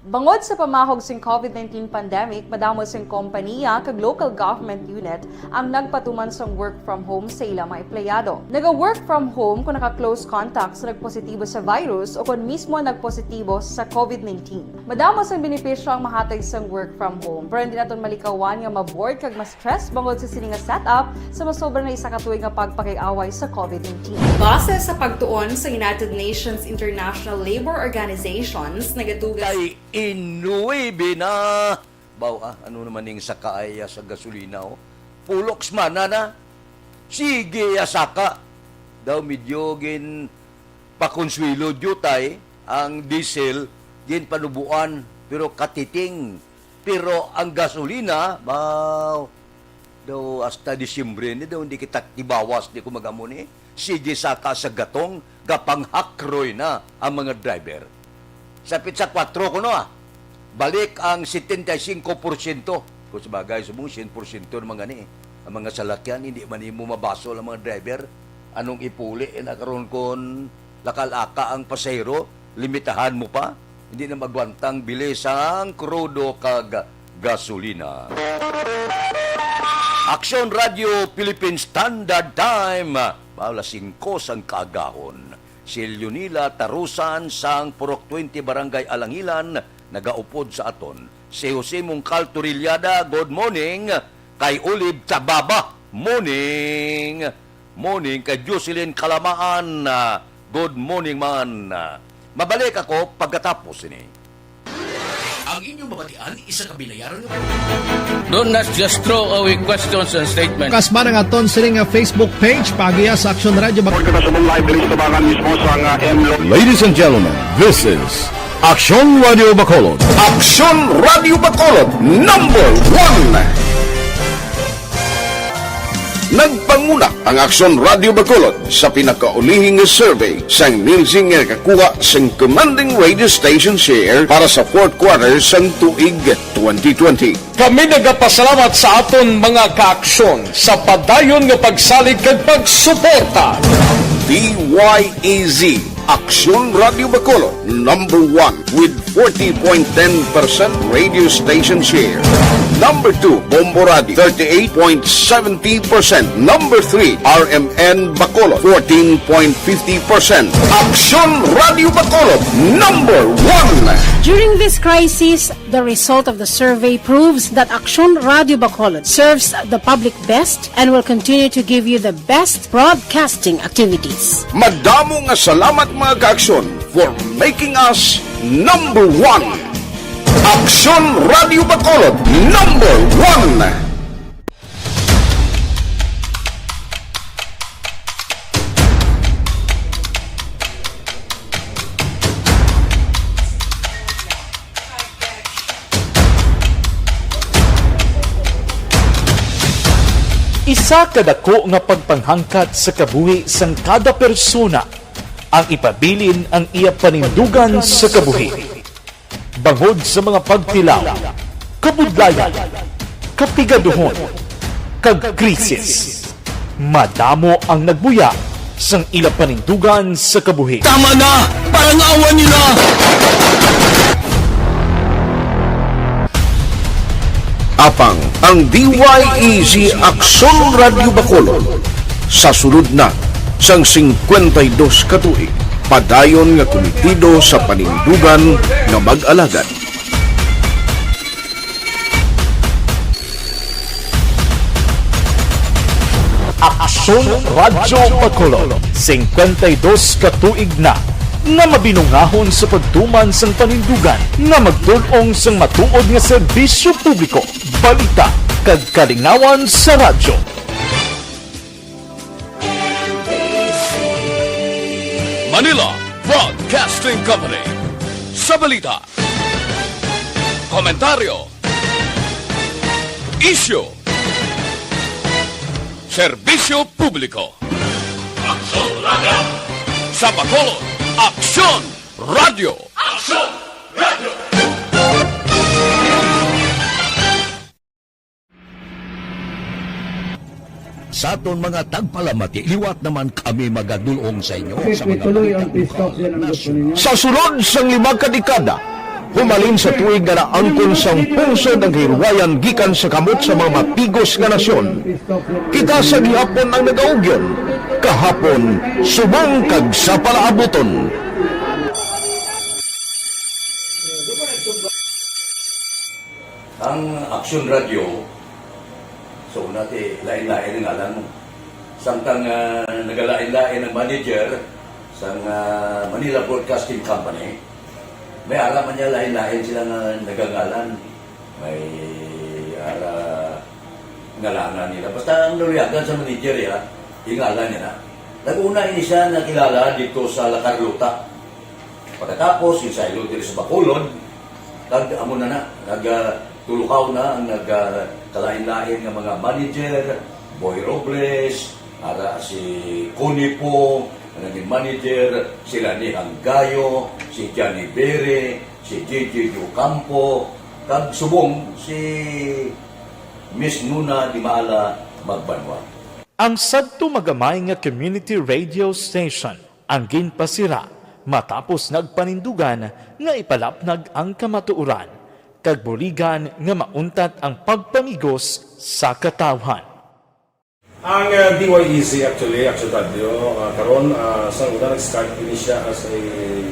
Bangod sa pamahog sing covid nineteen pandemic, madamo sing kompanya kag local government unit ang nagpatuman sang work from home sa ilang mga empleyado. Naga-work from home kung naka-close contact sa nagpositibo sa virus o kon mismo nagpositibo sa covid nineteen. Madamo sang benepisyo ang mahatag sang work from home, pero hindi naton malikawan nga ma-bored kag ma-stress bangod sa sini nga setup sa masobra na isa ka tuig nga pagpakig-away sa covid nineteen. Base sa pagtuon sa United Nations International Labor Organizations, nagatugas Kay inuwi bina. Baw, ah, ano naman ning sakaay, ah, sa gasolina, oh? Pulok semana na. Sige, ah, saka. Daw medyo gin pakonsuelo diutay ang diesel, gin panubuan, pero katiting. Pero ang gasolina, baw, daw hasta Disyembre ni daw hindi kita tibawas, di ko magamo ni. Sige, saka sa gatong, gapanghakroy na ang mga driver. Sapit sa kwatro kuno, ah. Balik ang setenta y cinco por ciento. Kung sa bagay, subong cien por ciento naman gani, eh. Ang mga salakyan, hindi man nimo mabasol ang mga driver. Anong ipuli na karon kon lakal-aka ang pasahero? Limitahan mo pa? Hindi na magwantang bili sang krudo kag gasolina. Aksyon Radio Philippine Standard Time, alas singko sang kaagahon. Si Leonila Tarusan sang Purok twenty, Barangay Alangilan, nagaupod sa aton. Si Jose Mungkal Torillada, good morning. Kay Olive Chababa, morning. Morning. Kay Jocelyn Kalamaan, ah, good morning man. Ah, mabalik ako pagkatapos ini. Ang inyong mabatian, isa ka binayaran nga Do not just throw away questions and statements. Kasma ang aton sini nga Facebook page, paagiha sa Aksyon Radio Bac- Pagkita sa mong live, release tabangan mismo sa nga M Lo- Ladies and gentlemen, this is Aksyon Radio Bacolod. Aksyon Radio Bacolod, number one. Nagpanguna ang Aksyon Radio Bacolod sa pinakaulihing nga survey sang Nielsen nga nakakuha sang commanding radio station share para sa fourth quarter sang tuig twenty twenty. Kami nagapasalamat sa aton mga kaaksyon sa padayon nga pagsalig kag pagsuporta. D Y E Z, Aksyon Radio Bacolod, number one with forty point ten percent radio station share. Number two, Bombo Radio, thirty-eight point seventy percent. Number three, R M N Bacolod, fourteen point fifty percent. Aksyon Radio Bacolod, number one. During this crisis, the result of the survey proves that Aksyon Radio Bacolod serves the public best and will continue to give you the best broadcasting activities. Madamo nga salamat, mga kaaksyon, for making us number one. Aksyon Radio Bacolod, number one. Isa ka dako nga pagpanghangkat sa kabuhi sang kada persona ang ipabilin ang iya panindugan sa kabuhi. Bangod sa mga pagtilaw, kabudlayan, kapigaduhon, kag krisis, madamo ang nagbuya sang ila panindugan sa kabuhi. Tama na! Parangawan niyo na! Apang ang D Y E Z Aksyon Radio Bacolod sa sulod na. Sang singkwenta y dos ka tuig, padayon nga kumitido sa panindugan nga mag-alagad. Aksyon Radyo Bacolod, singkwenta y dos ka tuig na nga mabinungahon sa pagtuman sang panindugan nga magtul-ong sang matuod nga serbisyo publiko, balita, kag kalingawan sa radyo. Manila Broadcasting Company. Sa balita, komentaryo, isyu, serbisyo publiko. Aksyon Radyo. Sa Bacolod, Aksyon Radyo. Aksyon Radyo. Sa aton mga tagpalamati, liwat naman kami magadul-ong sa inyo sa mga balita lokal, nasyonal. Sa sulod sang lima ka dekada, humalin sa tuig nga naangkon sang pungsod ang kahilwayan gikan sa kamot sa mga mapigos nga nasyon. Kita sa gihapon ang nagaugyon, kahapon, subong kag sa palaabuton. Ang Aksyon Radyo, so, una ti, lain-lain ang ngalan mo. Samtang, ah, nagalain-lain ang manager sang, ah, Manila Broadcasting Company, may ara man niya lain-lain sila nga nagangalan. May ara ngalangan nila. Basta ang naluyagan sa manager, ya, yung ngalan niya na. Nag-una ini siya nakilala dito sa La Carlota. Pagkatapos, insaylo diri sa Bacolod, kag amo na na, nag, ah, tulukaw na ang nag, ah, kalain-lain nga mga manager, Boy Robles, ara si Connie Po, ang naging manager, si Lani Hanggayo, si Johnny Bere, si J J Ocampo, kag subong si Miss Nuna Dimala Magbanwa. Ang sadto magamay nga community radio station ang ginpasira matapos nagpanindugan nga ipalapnag ang kamatuoran kag buligan nga mauntat ang pagpamigos sa katawhan. Ang, uh, D Y E Z actually, Action Radio, uh, karon, uh, sa una nag-start ini siya as a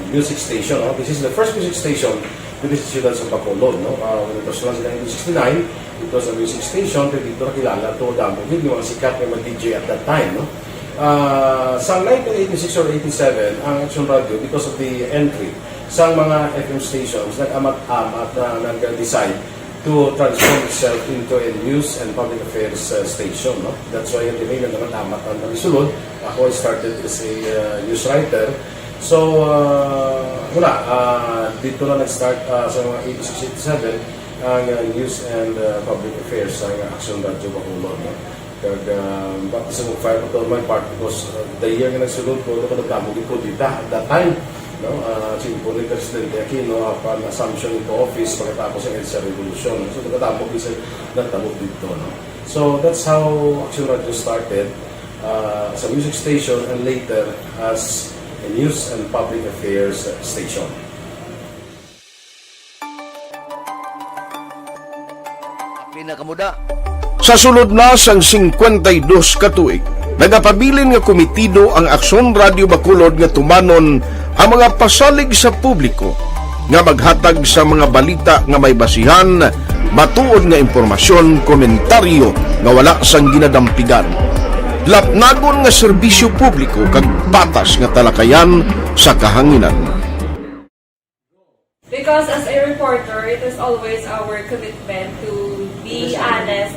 music station, no? This is the first music station dito sa siyudad sa Bacolod, no? Uh, when it was launched in nineteen sixty-nine, it was a music station, pero dito nakilala to damo gid yung mga sikat nga mga D J at that time, no? Ah, sa nineteen eighty-six or eighty-seven, ang Action Radio, because of the entry sa mga F M stations, nag-amat-amat na nag-decide to transform itself into a news and public affairs, uh, station, no? That's why yung name nag-amat-amat ang nagsulod. Ako, I started as a, uh, news writer. So, uh, wala, uh, dito na nag-start, uh, sa mga eighty-six, eighty-seven, ang, uh, news and, uh, public affairs sa Action Radio Bacolod, no? Kag, ah, baptism of fire pa to on my part because, ah, the year nga nagsulod ko, ano ko nagdamo gid ko dita at that time, no? Ah, simple ni Presidente Aquino, apan Assumption into office pagkatapos ang EDSA Revolution. So, nagdamo gid sa nagtabo dito, no? So, that's how Action Radio started, ah, as a music station and later as a news and public affairs station. Pinakamuda. Sa sulod na sang singkwenta y dos ka tuig, nagapabilin nga kumitido ang Aksyon Radio Bacolod nga tumanon ang mga pasalig sa publiko nga maghatag sa mga balita nga may basihan, matuod nga impormasyon, komentaryo nga wala sang ginadampigan, lapnagon nga serbisyo publiko kag patas nga talakayan sa kahanginan. Because as a reporter, it is always our commitment to be honest,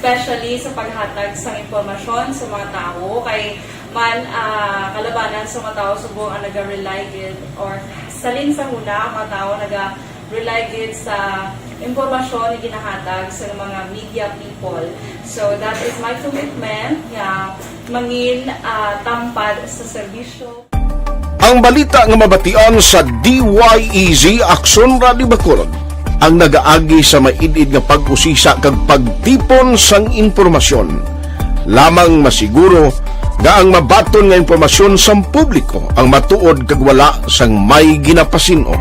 especially sa paghatag sa impormasyon sa mga tawo. Kay man, ah, kalabanan sa mga tawo subong ang naga-rely gid or salin sa huna ang mga tawo naga-rely gid sa impormasyon nga ginahatag sa mga media people. So that is my commitment nga mangin, ah, tampad sa serbisyo. Ang balita nga mabatian sa D Y E Z Aksyon Radio Bacolod ang nagaagi sa maid-id nga pag-usisa kag pagtipon sang impormasyon. Lamang masiguro nga ang mabaton nga impormasyon sang publiko ang matuod kag wala sang may ginapasin-o.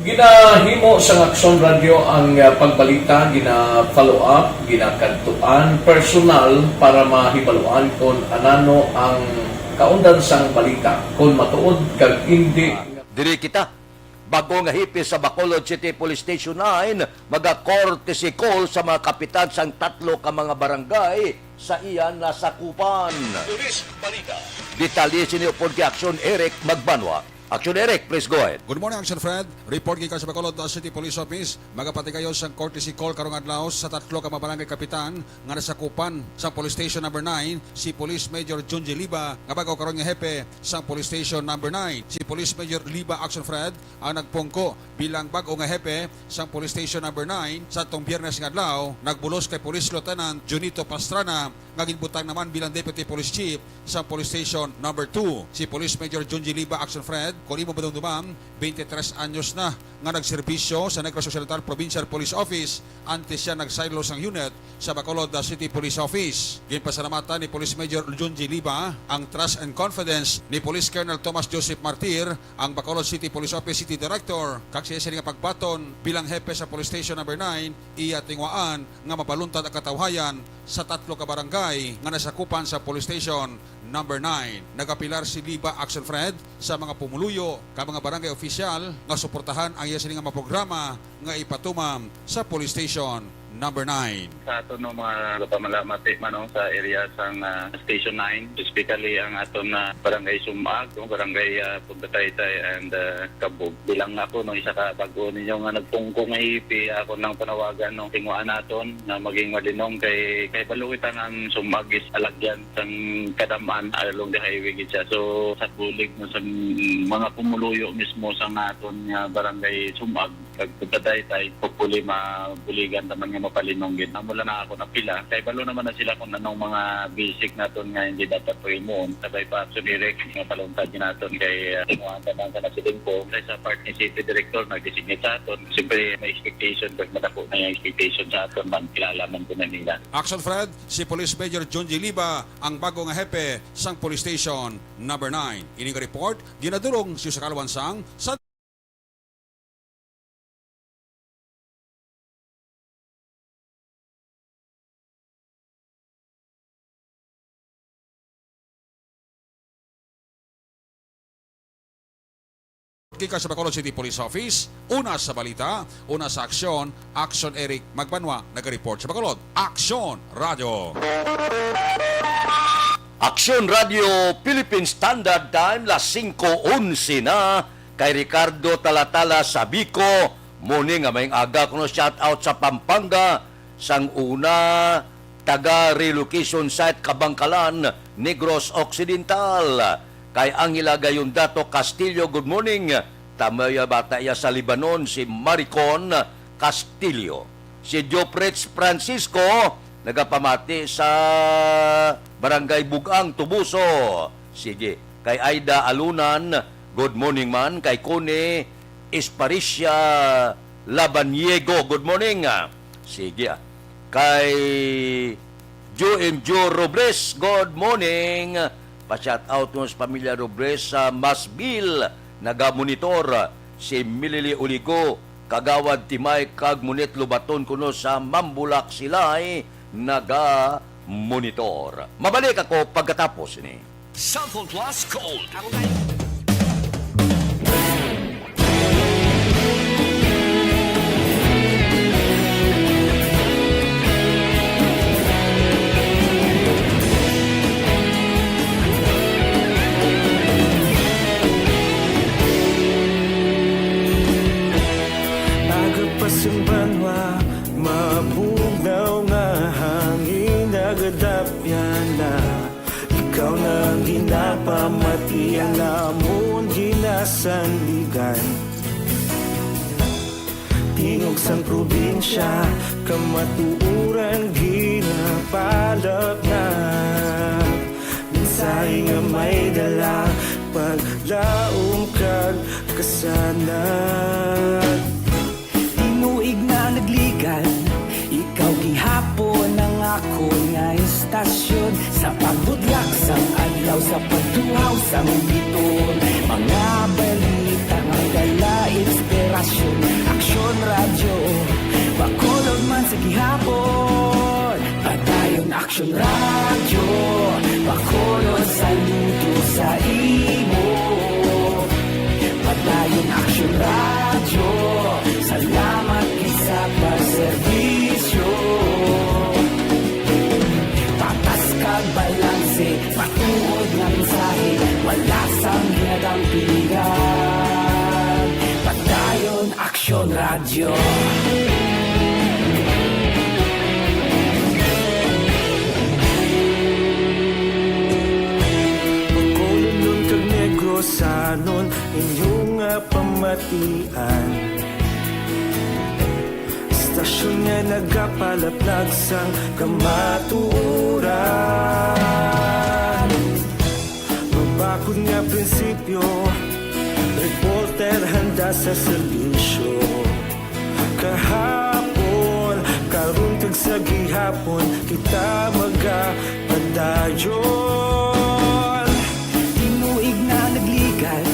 Ginahimo sang Aksyon Radyo ang, ah, pagbalita, gina-follow up, ginakadtuan personal para mahibaluan kon anano ang kaundan sang balita, kon matuod kag indi. Diri kita, bag-o nga hepe sa Bacolod City Police Station nine, maga-courtesy call sa mga kapitan sang tatlo ka mga barangay sa iya nasakupan. Police Balita. Detalye sini upod kay Aksyon Eric Magbanwa. Aksyon Eric, please go ahead. Good morning, Aksyon Fred. Report gikan sa Bacolod City Police Office. Magapatigayon sang courtesy call karong adlaw sa tatlo ka mga barangay kapitan nga nasakupan sang Police Station Number nine, si Police Major Junji Liba, nga bag-o karon nga hepe sang Police Station Number nine. Si Police Major Liba, Aksyon Fred, ang nagpungko bilang bag-o nga hepe sang Police Station Number nine. Sa atong Biyernes nga adlaw, nagbulos kay Police Lieutenant Junito Pastrana, nga ginbutang naman bilang Deputy Police Chief sa Police Station Number two. Si Police Major Junji Liba, Aksyon Fred, kung imo madumduman, twenty-three anyos na nga nagserbisyo sa Negros Occidental Provincial Police Office antes siya nagsaylo sang unit sa Bacolod City Police Office. Ginpasalamatan ni Police Major Junji Liba ang trust and confidence ni Police Colonel Thomas Joseph Martir, ang Bacolod City Police Office City Director, kag siya sini nga pagbaton bilang hepe sa Police Station Number nine, iya tinguhaan nga mabaluntad ang katawhayan sa tatlo ka barangay nga nasakupan sa Police Station Number nine. Nagapilar si Liba, Aksyon Fred, sa mga pumuluyo kag mga barangay opisyal nga suportahan ang iya sini nga mga programa nga ipatuman sa Police Station Number nine. Sa aton, no, mga pamalamati man, no, sa area sang, ah, Station nine, specifically ang aton, ah, Barangay Sumag, no, Barangay, ah, Punta Taytay and, ah, Kabug. Bilang ako, no, isa ka bag-o ninyo nga nagpungko nga hepe, ako nang panawagan, no, tinguhaan naton nga maging malinong kay, kay balo kita nga ang Sumag is alagyan sang kadam-an along the highway gid siya. So, sa bulig mo sa mga pumuluyo mismo sa naton nga Barangay Sumag, kag pagkadaytay, hopefully mabuligan ta man nga mapalinong gid. Amo lang na ako napila. Kay balo naman na sila kung anong mga basic naton nga hindi dapat pahimuon. Sabay pa, action direct nga paluntad gid naton kay, ah, tinguhaan ta man sa nasiding po. Kay sa part ni City Director, nag-designate sa aton. Siyempre, may expectation, pag madako na yung expectation sa aton, man, kilala man po na nila. Action Fred, si Police Major Junji Liba ang bago nga hepe sang Police Station Number nine. Ini nga report, ginadulong si Jose Carlo Wansang sa Gikan sa Bacolod City Police Office, una sa balita, una sa aksyon, Action Eric Magbanwa, naga-report sa Bacolod. Aksyon Radio. Aksyon Radio Philippine Standard Time, las singko onse na, kay Ricardo Talatala sa Biko, morning nga may aga kuno, shout out sa Pampanga, sang una, taga relocation site Kabangkalan, Negros Occidental. Kay Angela Gayondato Castillo, good morning. Tamaya bata iya sa Lebanon, si Maricon Castillo. Si Jopretz Francisco, nagapamati sa Barangay Bugang, Tubuso. Sige. Kay Aida Alunan, good morning man. Kay Connie Esparicia Labaniego, good morning. Sige, ah. Kay Joe M. Joe Robles, good morning. Pa-shout out mo sa pamilya Robles sa Masville, naga-monitor. Si Milili Uligo, Kagawad Timay, kag Munit Lubaton kuno sa Mambulak, sila'y naga-monitor. Mabalik ako pagkatapos ni Cellphone Plus Gold. Aga pa sa banwa, mabugnaw nga hangin nagadapyan na. Ikaw na ang ginapamati, ang amon ginasandigan. Tingog sang probinsya, kamatuoran ginapalapnap. Mensahe nga may dala, paglaom kag kasanag. Tinuig na nagligan, ikaw gihapon ang akon nga istasyon. Sa pagbudlak sang adlaw, sa pagtuhaw sang biton, mga balita nga dala, inspira Aksyon Radyo, Bacolod man sa gihapon. Padayon Aksyon Radyo, Bacolod saludo sa imo. Padayon Aksyon Radyo, salamat gid sa pagserbisyo. Patas kag balanse, matuod nga mensahe, wala sang ginadampigan. Padayon Aksyon Radyo. Bacolodnon kag Negrosanon, inyo nga pamatian. Istasyon nga nagapalaplag sang kamatuoran. Mabakod nga prinsipyo, reporter handa sa serbisyo. Kahapon, karon kag sa gihapon, kita magapadayon. Tinuig na nagligan,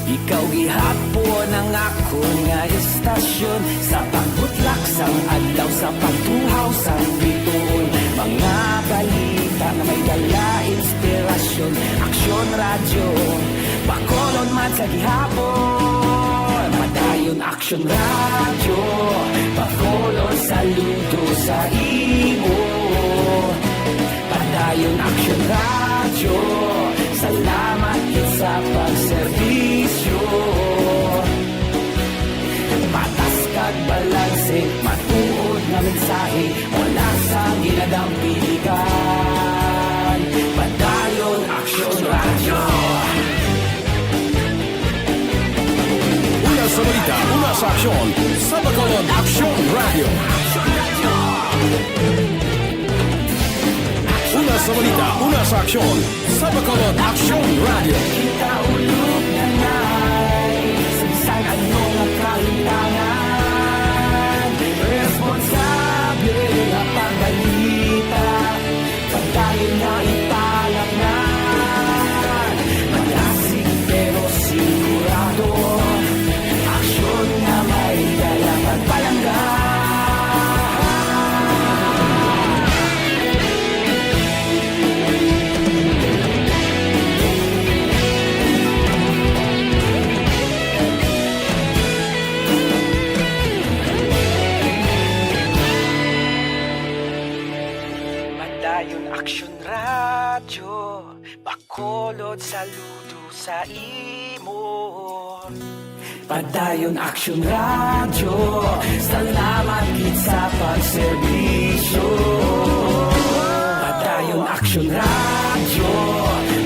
ikaw gihapon ang akon nga istasyon. Sa pagbutlak sang adlaw, sa pagtuhaw sang bituon, mga balita nga may dala inspirasyon. Aksyon Radyo, Bacolod man sa gihapon. Padayon Aksyon Radyo, Bacolod saludo sa imo. Padayon Aksyon Radyo, salamat gid sa pagserbisyo. Patas kag balanse, matuod nga mensahe, wala sang ginadampigan. Padayon Aksyon Radyo. Una sa balita, una sa aksyon, sa Bacolod Aksyon Radyo. Una sa balita, una sa aksyon, sa Bacolod Aksyon Radyo. Kita ulog na nay, sa bisan ano nga kalimtangan, responsable nga pagbalita, pagdayon nga ipalatnan. Malasig pero sigurado, aksyon nga may dala pagpalangga. Padayon Aksyon Radyo, Bacolod saludo sa imo. Padayon Aksyon Radyo, salamat gid sa pagserbisyo. Padayon Aksyon Radyo,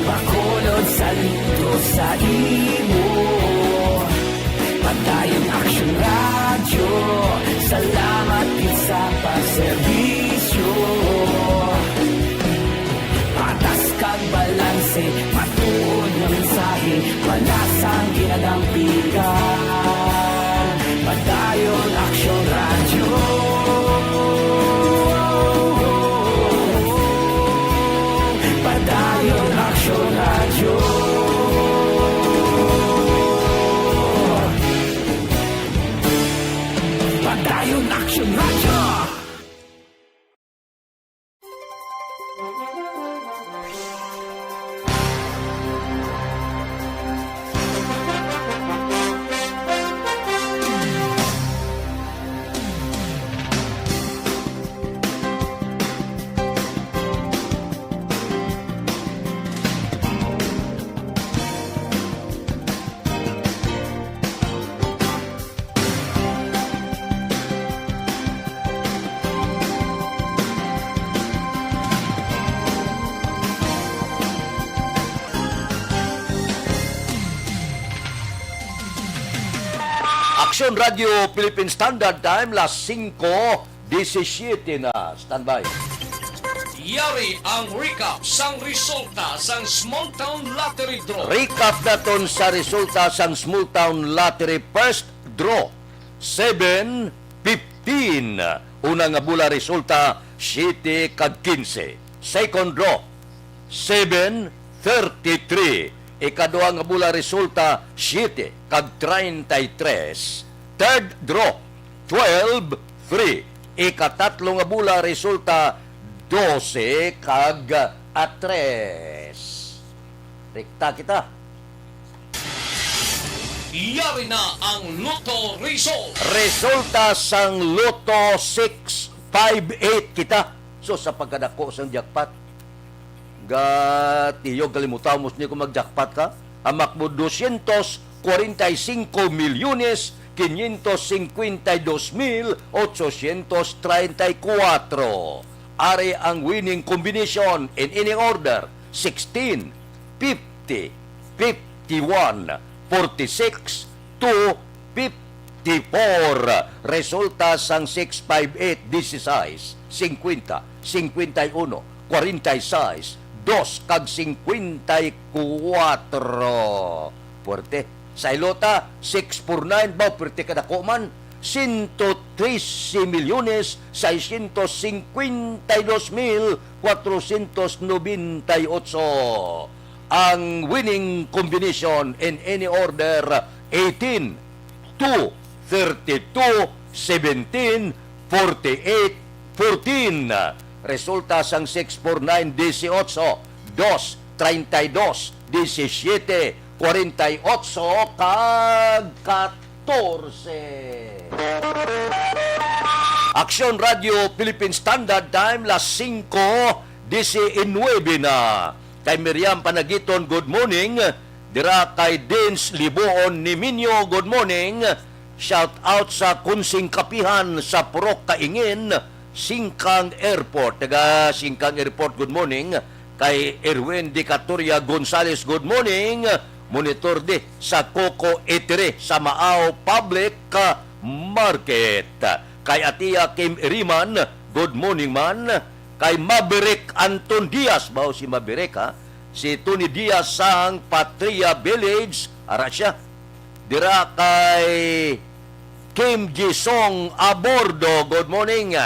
Bacolod saludo sa imo. Padayon Aksyon Radyo, salamat gid sa pagserbisyo. Patas kag balanse, matuod nga mensahe, wala sang ginadampigan. Padayon Aksyon Radyo. Padayon Aksyon Radyo. Padayon Aksyon Radyo. Aksyon Radyo Philippine Standard Time, las singko disisiete na. Standby. Yari ang recap sang resulta sang Small Town Lottery Draw. Recap naton sa resulta sang Small Town Lottery First Draw, seven fifteen. Una nga bola resulta, siete kag quince. Second draw, seven thirty-three. Ikaduha nga bola resulta, siete kag treinta y tres. Third draw, twelve three. Ikatatlo nga bola resulta, dose kag a tres. Rekta kita. Yari na ang Lotto Result. Resulta sang Lotto six five eight kita. So, sa pagkadako sang jackpot, ga tiyo, galimutaw mo sini kung mag-jackpot ka. Hamak mo doscientos cuarenta y cinco millones quinientos cincuenta y dos mil ochocientos treinta y cuatro. Ari ang winning combination in any order: sixteen, fifty, fifty-one, forty-six, two fifty-four. Resulta sang six five eight, dieciséis, cincuenta, cincuenta y uno, cuarenta y seis, dos, kag cincuenta y cuatro. Puwerte. Sa ilota, six four nine, baw, puwerte kadako man, ciento trece millones seiscientos cincuenta y dos mil cuatrocientos noventa y ocho. Ang winning combination in any order, eighteen, two, thirty-two, seventeen, forty-eight, fourteen. Resulta sang six four nine, dieciocho, dos, treinta y dos, diecisiete, cuarenta y ocho, kag catorce. Aksyon Radio Philippine Standard Time, las singko diecinuebe na. Kay Miriam Panagiton, good morning. Dira kay Dins Libuon Niminyo, good morning. Shout out sa Kunsing Kapihan sa Purok Kaingin, Singkang Airport. Taga Singkang Airport, good morning. Kay Erwin Dicatoria Gonzales, good morning. Monitor di sa Coco Eatery sa Maao Public, ah, Market. Kay Atia Kim Iriman, good morning man. Kay Maverick Anton Diaz, baw si Maverick, ha? Si Tony Diaz sang Patria Village, ara siya. Dira kay Kim Jisong Abordo, good morning.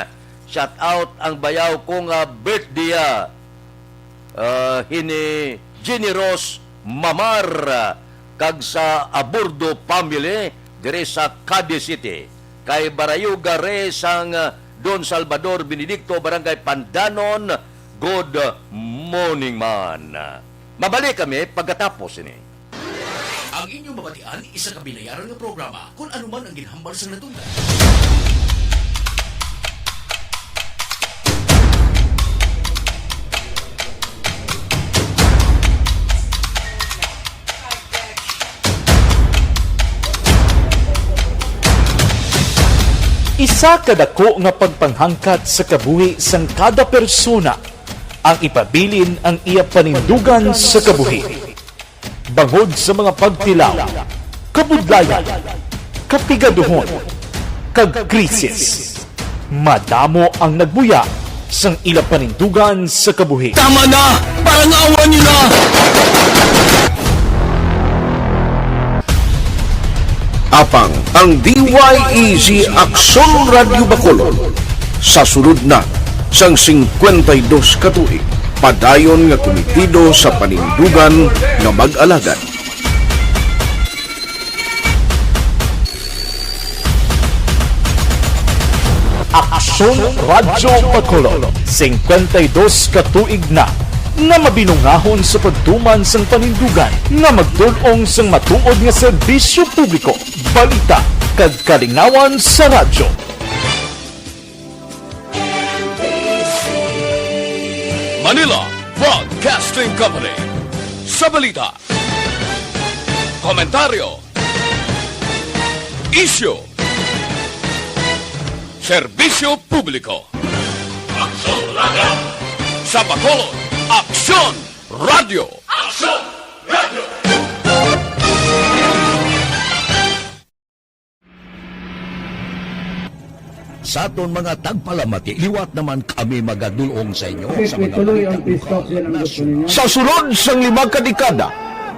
Shout out ang bayaw ko nga birthday, ah, ah, hini Jenny Rose Mamar, ah, kag sa Abordo family diri sa Cadiz City. Kay Barayuga Re sang, ah, Don Salvador Benedicto, Barangay Pandanon, good morning man. Mabalik kami pagkatapos ini. Ang inyong mabatian, isa ka binayaran nga programa, kung ano man ang ginhambal sang natundan. Isa ka dako nga pagpanghangkat sa kabuhi sang kada persona ang ipabilin ang iya panindugan sa kabuhi. Bangod sa mga pagtilaw, kabudlayan, kapigaduhon, kag krisis, madamo ang nagbuya sang ila panindugan sa kabuhi. Tama na! Parangawan niyo na! Apang ang D Y E G Aksyon Radyo Bacolod sa sulod na sang singkwenta y dos ka tuig, padayon nga kumitido sa panindugan nga mag-alagad. Aksyon Radyo Bacolod, singkwenta y dos ka tuig na nga mabinungahon sa pagtuman sang panindugan nga magtul-ong sang matuod nga serbisyo publiko, balita, kag kalingawan sa radyo. Manila Broadcasting Company. Sa balita, komentaryo, isyu, serbisyo publiko. Aksyon Radyo. Sa Bacolod, Aksyon Radyo. Aksyon Radyo. Sa aton mga tagpalamati, liwat naman kami magadul-ong sa inyo sa mga balita lokal, nasyonal. Sa sulod sang lima ka dekada,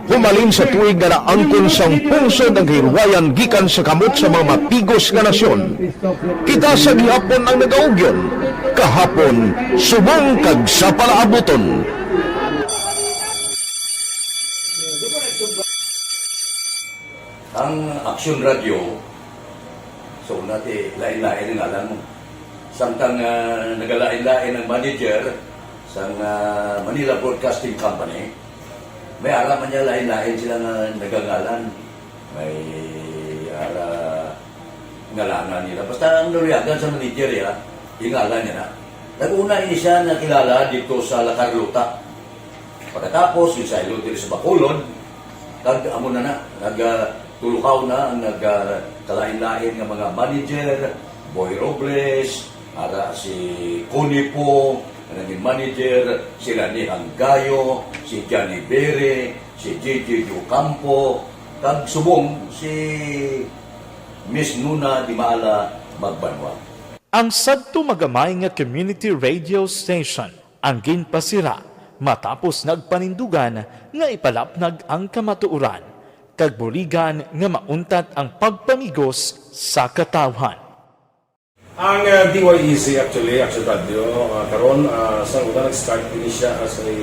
humalin sa tuig nga naangkon sang pungsod ang kahilwayan gikan sa kamot sa mga mapigos nga nasyon, kita sa gihapon ang nagaugyon, kahapon subong kag sa palaabuton. Ang Aksyon Radyo, So, nati, lain-lain ang ngalan mo. Samtang, ah, nagalain-lain ang manager sang, ah, Manila Broadcasting Company, may ara man niya lain-lain sila nga nagangalan. May ara ngalanan nila. Basta ang naluyagan sa manager, ya, yung ngalan niya na. Nag-una ini siya nakilala dito sa La Carlota. Pagkatapos, yung sa Ilog diri sa Bacolod, kag amo na na, nag, ah, tulukaw na ang nag, ah, kalain-lain nga mga manager, Boy Robles, ara si Connie Poo, nga naging manager, sila ni Hanggayo, si Johnny Bere, si J J Ocampo, kag subong si Miss Nuna Dimala Magbanwa. Ang sadto magamay nga community radio station ang ginpasira matapos nagpanindugan nga ipalapnag ang kamatuoran kag buligan nga mauntat ang pagpamigos sa katawhan. Ang, uh, D Y E Z actually, Action Radio, uh, karon, uh, sa una nag-start din siya as a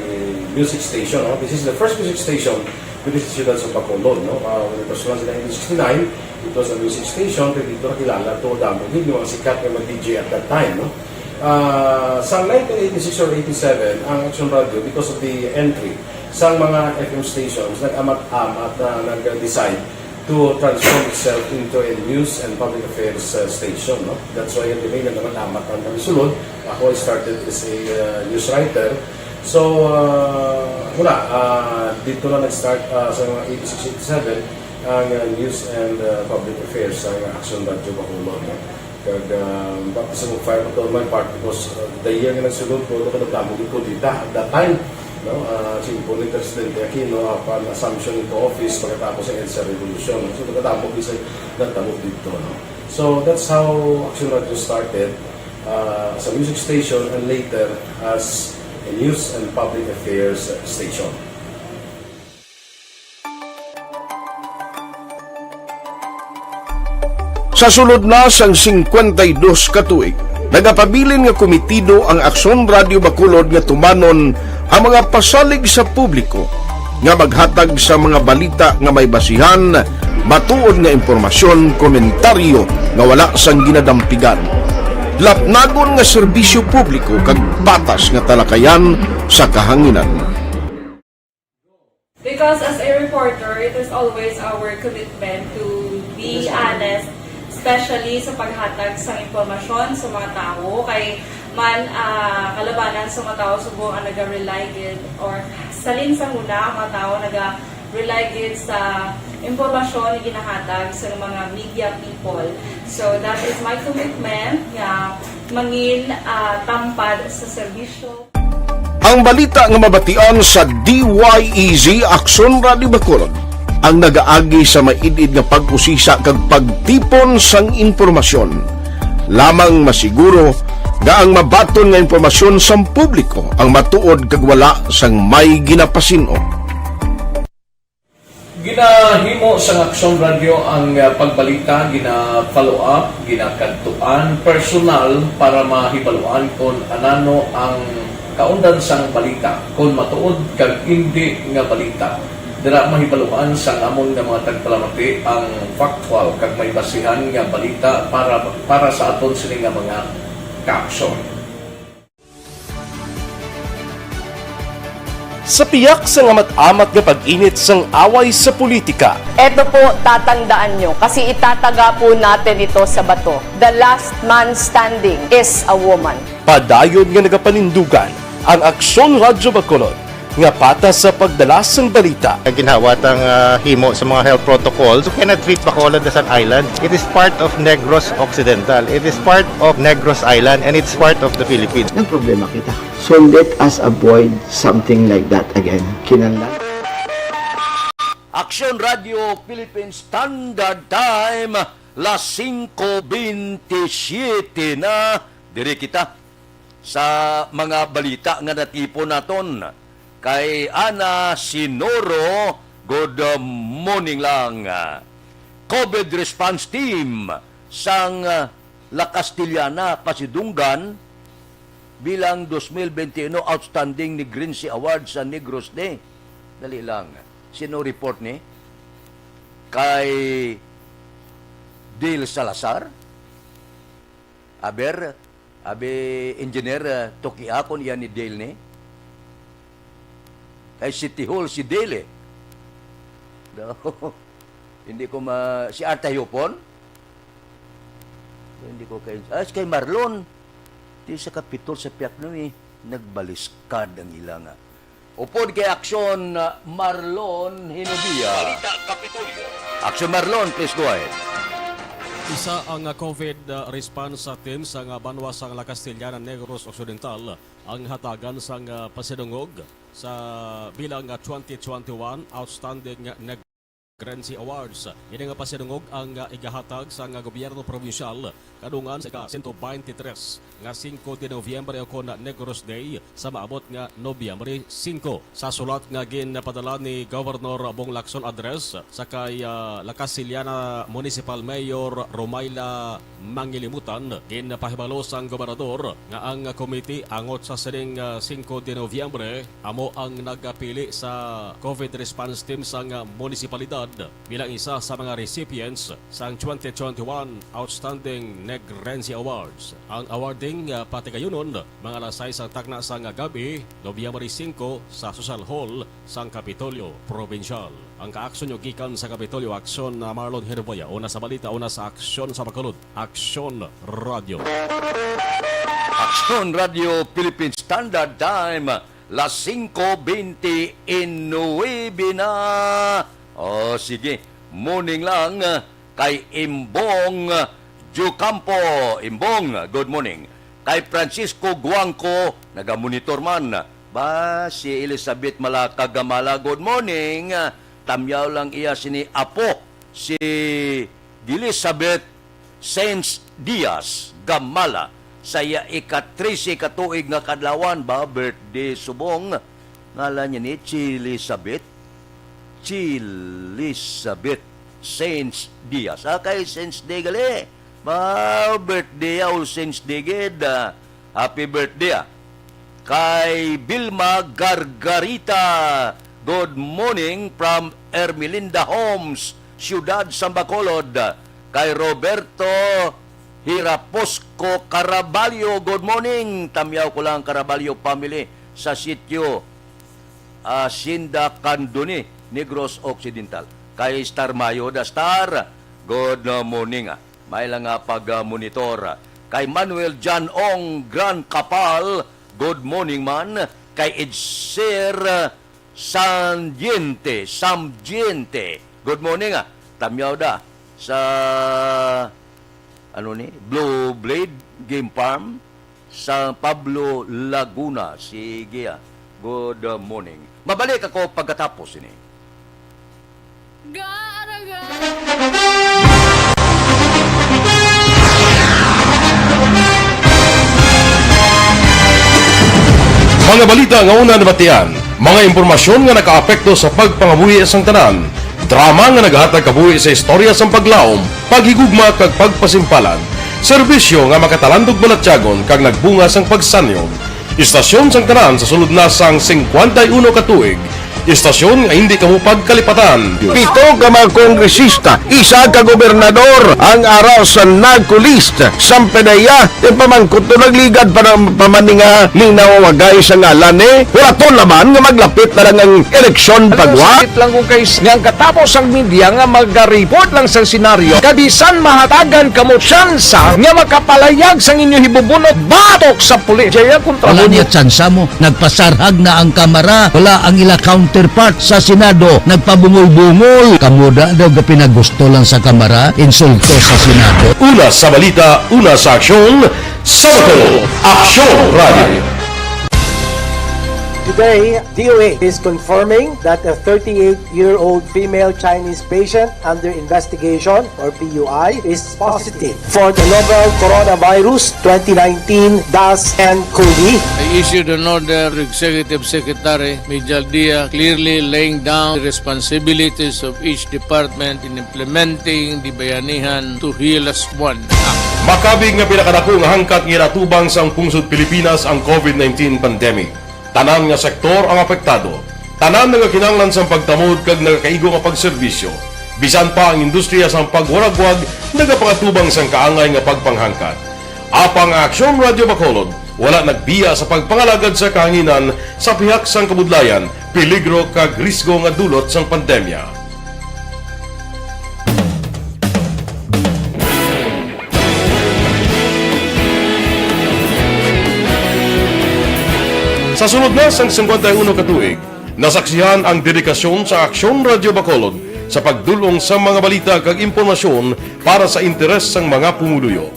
music station, no? This is the first music station dito sa siyudad sa Bacolod, no? Uh, when it was launched in nineteen sixty-nine, it was a music station, pero dito nakilala to, damo gid yung mga sikat nga mga D J at that time, no? Ah, sa nineteen eighty-six or eighty-seven, ang Action Radio, because of the entry sa mga F M stations, nag-amat-amat na nag-decide to transform itself into a news and public affairs, uh, station, no? That's why, anyway, nag-amat-amat ang kami sulod. Ako, I started as a, uh, news writer. So, uh, wala, uh, dito na nag-start, uh, sa mga eighty-six, eighty-seven ang, uh, news and, uh, public affairs sa Action Radio Bacolod, no? Kag, ah, baptism of fire pa to my part because, ah, the year nga nagsulod ko, doon kadamo gid kudeta at that time, no? Ah, si Impo ni Presidente Aquino, apan assumption into office pagkatapos sa EDSA Revolution. So, kadamo gid sa nagtabo dito, no? So, that's how Action Radio started, ah, as a music station and later as a news and public affairs station. Sa sulod na sang singkwenta y dos ka tuig, nagapabilin nga komitido ang Aksyon Radio Bacolod nga tumanon ang mga pasalig sa publiko nga maghatag sa mga balita nga may basihan, matuod nga impormasyon, komentaryo nga wala sang ginadampigan, lapnagon nga serbisyo publiko kag patas nga talakayan sa kahanginan. Because as a reporter, it is always our commitment to be honest, especially sa paghatag sa impormasyon sa mga tawo. Kay man, ah, kalabanan sa mga tawo subong ang naga-rely gid, or salin sa huna ang mga tawo naga-rely gid sa impormasyon nga ginahatag sa mga media people. So that is my commitment nga mangin, ah, tampad sa serbisyo. Ang balita nga mabatian sa D Y E Z Aksyon Radio Bacolod ang nagaagi sa maid-id nga pag-usisa kag pagtipon sang impormasyon. Lamang masiguro nga ang mabaton nga impormasyon sang publiko ang matuod kag wala sang may ginapasin-o. Ginahimo sang Aksyon Radio ang, ah, pagbalita, gina-follow up, ginakadtuan personal para mahibaluan kon anano ang kaundan sang balita, kon matuod kag indi nga balita. Dira mahibaluan sang amon nga mga tagpalamati ang factual kag may basihan nga balita para, para sa aton sini nga mga kaaksyon. Sa piyak sang amat-amat nga pag-init sang away sa politika, Eto po, tatandaan nyo, kasi itataga po natin ito sa bato. The last man standing is a woman. Padayon nga nagapanindugan ang Aksyon Radyo Bacolod nga patas sa pagdala sang balita. Ginhawa tang, ah, himo sa mga health protocols. You cannot treat Bacolod as an island. It is part of Negros Occidental. It is part of Negros Island, and it's part of the Philippines. Nagproblema kita. So let us avoid something like that again. Kinahanglan. Aksyon Radio Philippine Standard Time, las singko bentisiete na. Diri kita sa mga balita nga natipon naton kay Ana Sinoro. Good morning lang. COVID response team sang La Castellana pasidunggan bilang dos mil benti uno Outstanding Negrense Award sa Negros Day. Dali lang. Sino report ni? Kay Dale Salazar? Aber, abi, engineer, ah, tuki akon iya ni Dale ni. Kay City Hall si Dale eh. Daw, hindi ko ma-, si Arta Hiyopon? Hindi ko kay, ah, si kay Marlon. Di sa Kapitol sa Piakno eh. Nagbaliskad ang ila nga. Upod kay Aksyon, ah, Marlon Hinubia. Balita Kapitolyo. Aksyon Marlon, please go ahead. Isa ang, ah, COVID, ah, response sa team sa, ah, banwa sang La Castellana, Negros Occidental ang hatagan sang, ah, pasidungog sa bilang, ah, twenty twenty-one Outstanding Negrense Awards. Ini nga pasidungog ang, ah, igahatag sang, ah, gobyerno probinsyal kadungan sa ika-sento baynte tres nga singko de Nobyembre, o kon Negros Day, sa maabot nga Nobyembre singko. Sa sulat nga ginpadala ni Governor Bong Lacson Andres sa kay, ah, La Castellana Municipal Mayor Romayla Mangilimutan, ginpahibalo sang gobernador nga ang komite angot sa sining, ah, singko de Nobyembre amo ang nagapili sa COVID response team sang munisipalidad bilang isa sa mga recipients sang twenty twenty-one Outstanding Negrense Awards. Ang awarding, ah, patigayunon mga alas sais ang takna sang gab-i, Nobyembre singko, sa Social Hall sang Kapitolyo Probinsyal. Ang kaaksyon nyo gikan sa Kapitolyo, Aksyon, ah, Marlon Herboya. Una sa balita, una sa aksyon sa bakulod. Aksyon Radio. Aksyon Radio Philippine Standard Time, las singko bente y nuebe na. O, sige, morning lang, ah, kay Imbong Jucampo. Imbong, good morning. Kay Francisco Guangco, nagamonitor man. Ba, si Elizabeth Malaka Gamala, good morning. Tamyaw lang iya sini apo, si Elizabeth Sainz Diaz Gamala, sa iya ika-trese ka tuig nga kadlawan. Ba, birthday subong. Ngalan niya ni Chi Elizabeth. Chi Elizabeth Sainz Diaz. Ah, kay Sainz Day gali. Ma, birthday ya, all Saints Day gid. Ah, happy birthday, ah. Kay Vilma Gargarita, good morning from Ermelinda Homes, Ciudad San Bacolod. Kay Roberto Hiraposco Caraballo, good morning. Tamyaw ko lang, Caraballo family, sa sitio, ah, Hacienda Candoni, Negros Occidental. Kay Star Mayo, the Star, good morning, ah. May lang nga pag-monitor. Kay Manuel John Ong Gran Kapal, good morning man. Kay Edsir Sandiente, Samdiente, good morning, ah. Tamyaw da sa, ano ni, Blue Blade Game Farm sa Pablo Laguna. Sige, ah. Good morning. Mabalik ako pagkatapos ini. Mga balita nga una nabatian, mga impormasyon nga nakaapekto sa pagpangabuhi sang tanan, drama nga nagahatag kabuhi sa istorya sang paglaom, paghigugma kag pagpasimpalan, serbisyo nga makatalandog balatyagon kag nagbunga sang pagsanyog. Istasyon sang tanan sa sulod na sang singkwenta y uno ka tuig. Istasyon nga hindi kamo pagkalipatan. Pito ka mga kongresista, isa ka gobernador ang ara sa NARCO list. Sampanaya, ipamangkot to, nagligad pa ng pamaninga, linaw wagay sa ngalan ni Huraton naman nga maglapit na lang ang eleksyon pagwa. Sakit lang kung kay nga ang katapos ang media nga magaripot lang sa senaryo, kabisan mahatagan kamo tsansa nga makapalayag sang inyo hibubunot batok sa pulis. Jaya kontra Wala niya tsansa mo. Nagpasarhag na ang Kamara. Wala ang ila counterpart sa Senado. Nagpabungol-bungol. Kamo da daw gapinagusto lang sa Kamara. Insulto sa Senado. Una sa balita, una sa aksyon, sa Aksyon Radio. Today, D O H is confirming that a thirty-eight-year-old female Chinese patient under investigation, or P U I, is positive for the novel coronavirus twenty nineteen dash N cov. I issued an order to Executive Secretary Mijal Dia, clearly laying down the responsibilities of each department in implementing the Bayanihan to Heal Us One Act. Makabig nga pinakadako nga hangkat nga ginatubang sang pungsod Pilipinas ang COVID nineteen pandemic. Tanan nga sektor ang apektado. Tanan nagakinahanglan sang pagtamod kag nagakaigo nga pagserbisyo. Bisan pa ang industriya sang pagwaragwag nagapangatubang sang kaangay nga pagpanghangkat. Apang ang Aksyon Radyo Bacolod wala nagbiya sa pagpangalagad sa kahanginan sa pihak sang kabudlayan, peligro kag risgo nga dulot sang pandemya. Sa sulod na sang singkwenta y uno ka tuig, nasaksihan ang dedikasyon sa Aksyon Radyo Bacolod sa pagdul-ong sa mga balita kag impormasyon para sa interes sang mga pumuluyo.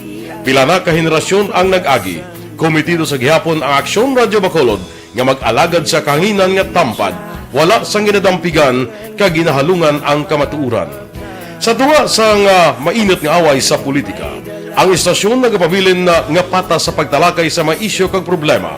Pila na ka henerasyon ang nag-agi. Komitido sa gihapon ang Aksyon Radyo Bacolod nga mag-alagad sa kahanginan nga tampad, wala sang ginadampigan kag ginahalungan ang kamatuoran. Sa tunga sang, ah, mainit nga away sa politika, ang istasyon nagapabilin na nga patas sa pagtalakay sa mga isyu kag problema.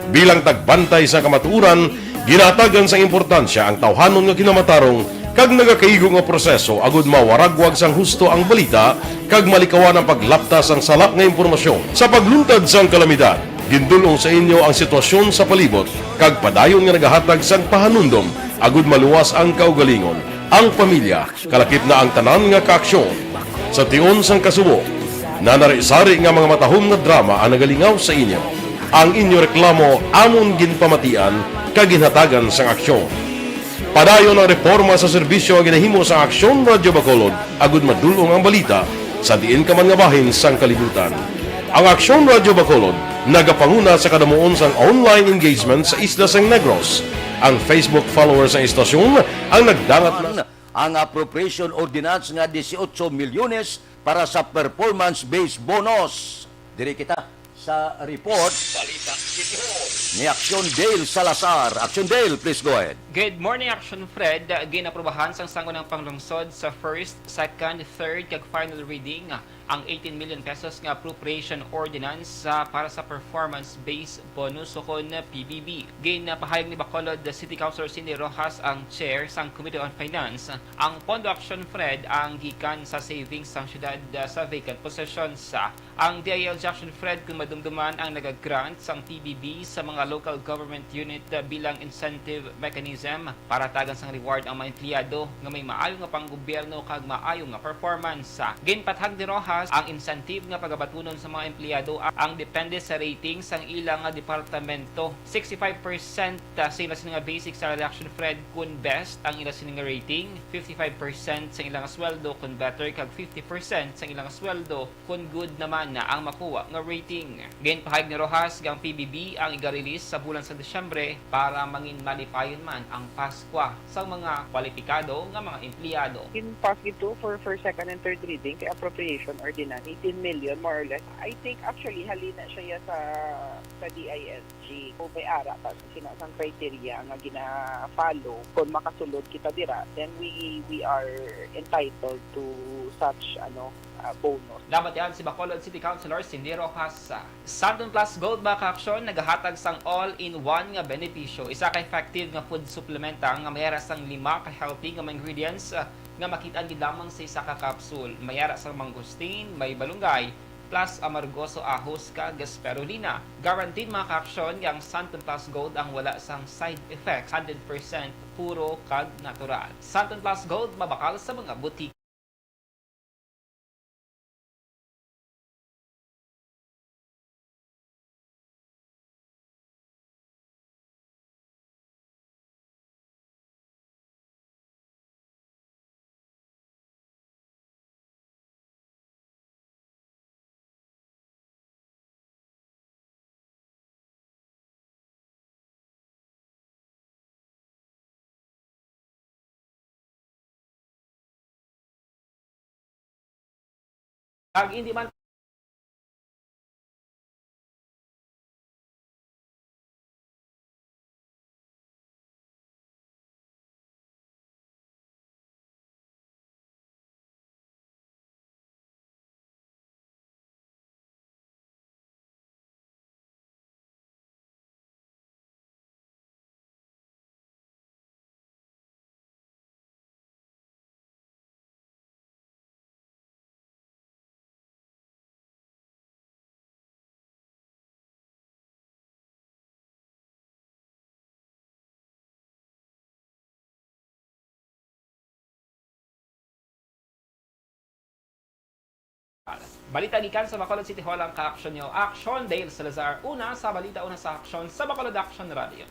Bilang tagbantay sa kamatuoran, ginahatagan sang importansya ang tawhanon nga kinamatarong kag nagakaigo nga proseso agud mawaragwag sang husto ang balita kag malikawan ang paglapta sang sala nga impormasyon. Sa pagluntad sang kalamidad, gindul-ong sa inyo ang sitwasyon sa palibot kag padayon nga nagahatag sang pahanumdom agud maluwas ang kaugalingon, ang pamilya, kalakip na ang tanan nga kaaksyon. Sa tion sang kasubo, nanari-sari nga mga matahom nga drama ang nagalingaw sa inyo. Ang inyo reklamo amon ginpamatian kag ginhatagan sang aksyon. Padayon ang reporma sa serbisyo nga ginahimo sang Aksyon Radyo Bacolod agud madul-ong ang balita sa diin ka man nga bahin sang kalibutan. Ang Aksyon Radyo Bacolod nagapanguna sa kadamuon sang online engagement sa isla sang Negros. Ang Facebook followers sang istasyon ang nagdangat na ang appropriation ordinance nga dieciocho milyones para sa performance-based bonus. Diri kita sa report Balita City Hall ni Aksyon Dale Salazar. Aksyon Dale, please go ahead. Good morning, Aksyon Fred. Ginaprobahan sang Sangguniang Panglungsod sa first, second, third, kag final reading ang eighteen million pesos nga appropriation ordinance, ah, para sa performance-based bonus, ukon P B B. Ginpahayag ni Bacolod City Councilor Cindy Rojas, ang chair sang Committee on Finance, ang pondo, Aksyon Fred, ang gikan sa savings sang syudad, ah, sa vacant positions. Ang D I L G, Aksyon Fred, kon madumduman, ang nag-grant sang P B B sa mga local government unit, ah, bilang incentive mechanism para tagan sang reward ang mga empleyado nga may maayo nga panggobyerno kag maayo nga performance. Ginpatahag ni Rojas ang incentive nga pagabatunon sa mga empleyado ang depende sa rating sang ilang departamento. Sixty-five percent sa ila sini nga basic salary, Aksyon Fred, kun best ang ila sini nga rating, fifty-five percent sa ilang sweldo kun better, kag fifty percent sa ilang sweldo kun good naman na ang makuha nga rating. Ginpahayag ni Rojas nga ang P B B ang iga-release sa bulan sa Disyembre para mangin malipayon man ang Paskwa sa mga kwalipikado nga mga empleyado. In pass gid to for first, second, and third reading kay appropriation ordinance, eighteen million more or less. I think actually halina siya ya sa, sa D I L G. Kung may ara pa sina sang criteria nga gina-follow, kung makasulod kita dira, then we, we are entitled to such, ano, ah, bonus. Nabatian si Bacolod City Councilor Cindy Rojas. Santon Plus Gold, mga kaaksyon, nagahatag sang all-in-one nga benepisyo. Isa ka effective nga food suplementa nga may ara sang lima ka healthy nga mga ingredients, ah, nga makit-an gid lamang sa isa ka capsule. May ara sang mangosteen, may balunggay, plus amargoso, ahos, kag spirulina. Guaranteed, mga kaaksyon, nga ang Santon Plus Gold ang wala sang side effects, hundred percent puro kag natural. Santon Plus Gold, mabakal sa mga butika. Kag hindi man Balita gikan sa Bacolod City Hall ang kaaksyon niyo. Aksyon, Dale Salazar. Una sa balita, una sa aksyon sa Bacolod Action Radio.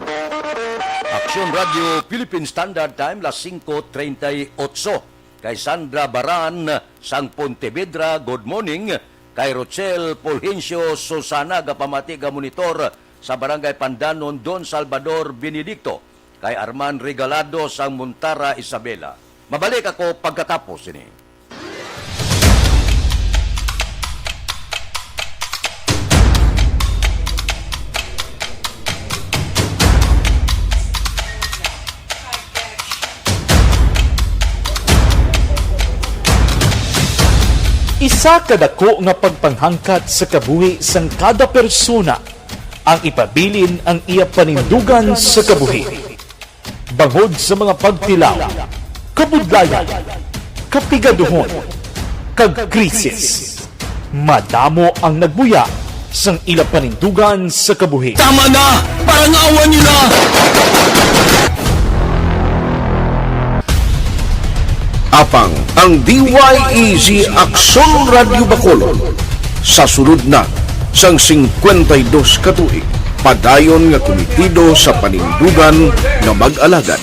Action Radio Philippine Standard Time, las singko treinta y ocho. Kay Sandra Baran sang Pontevedra, good morning. Kay Rochelle Fulgencio Susana, gapamati ga monitor sa Barangay Pandanon, Don Salvador Benedicto. Kay Arman Regalado sang Montara, Isabela. Mabalik ako pagkatapos sini. Isa ka dako nga pagpanghangkat sa kabuhi sang kada persona ang ipabilin ang iya panindugan sa kabuhi. Bangod sa mga pagtilaw, kabudlayan, kapigaduhon, kag krisis, madamo ang nagbuya sang ila panindugan sa kabuhi. Tama na! Parangawan niyo na! Apang ang D Y E Z Aksyon Radyo Bacolod, sa sulod na sang singkwenta y dos ka tuig, padayon nga kumitido sa panindugan nga mag-alagad.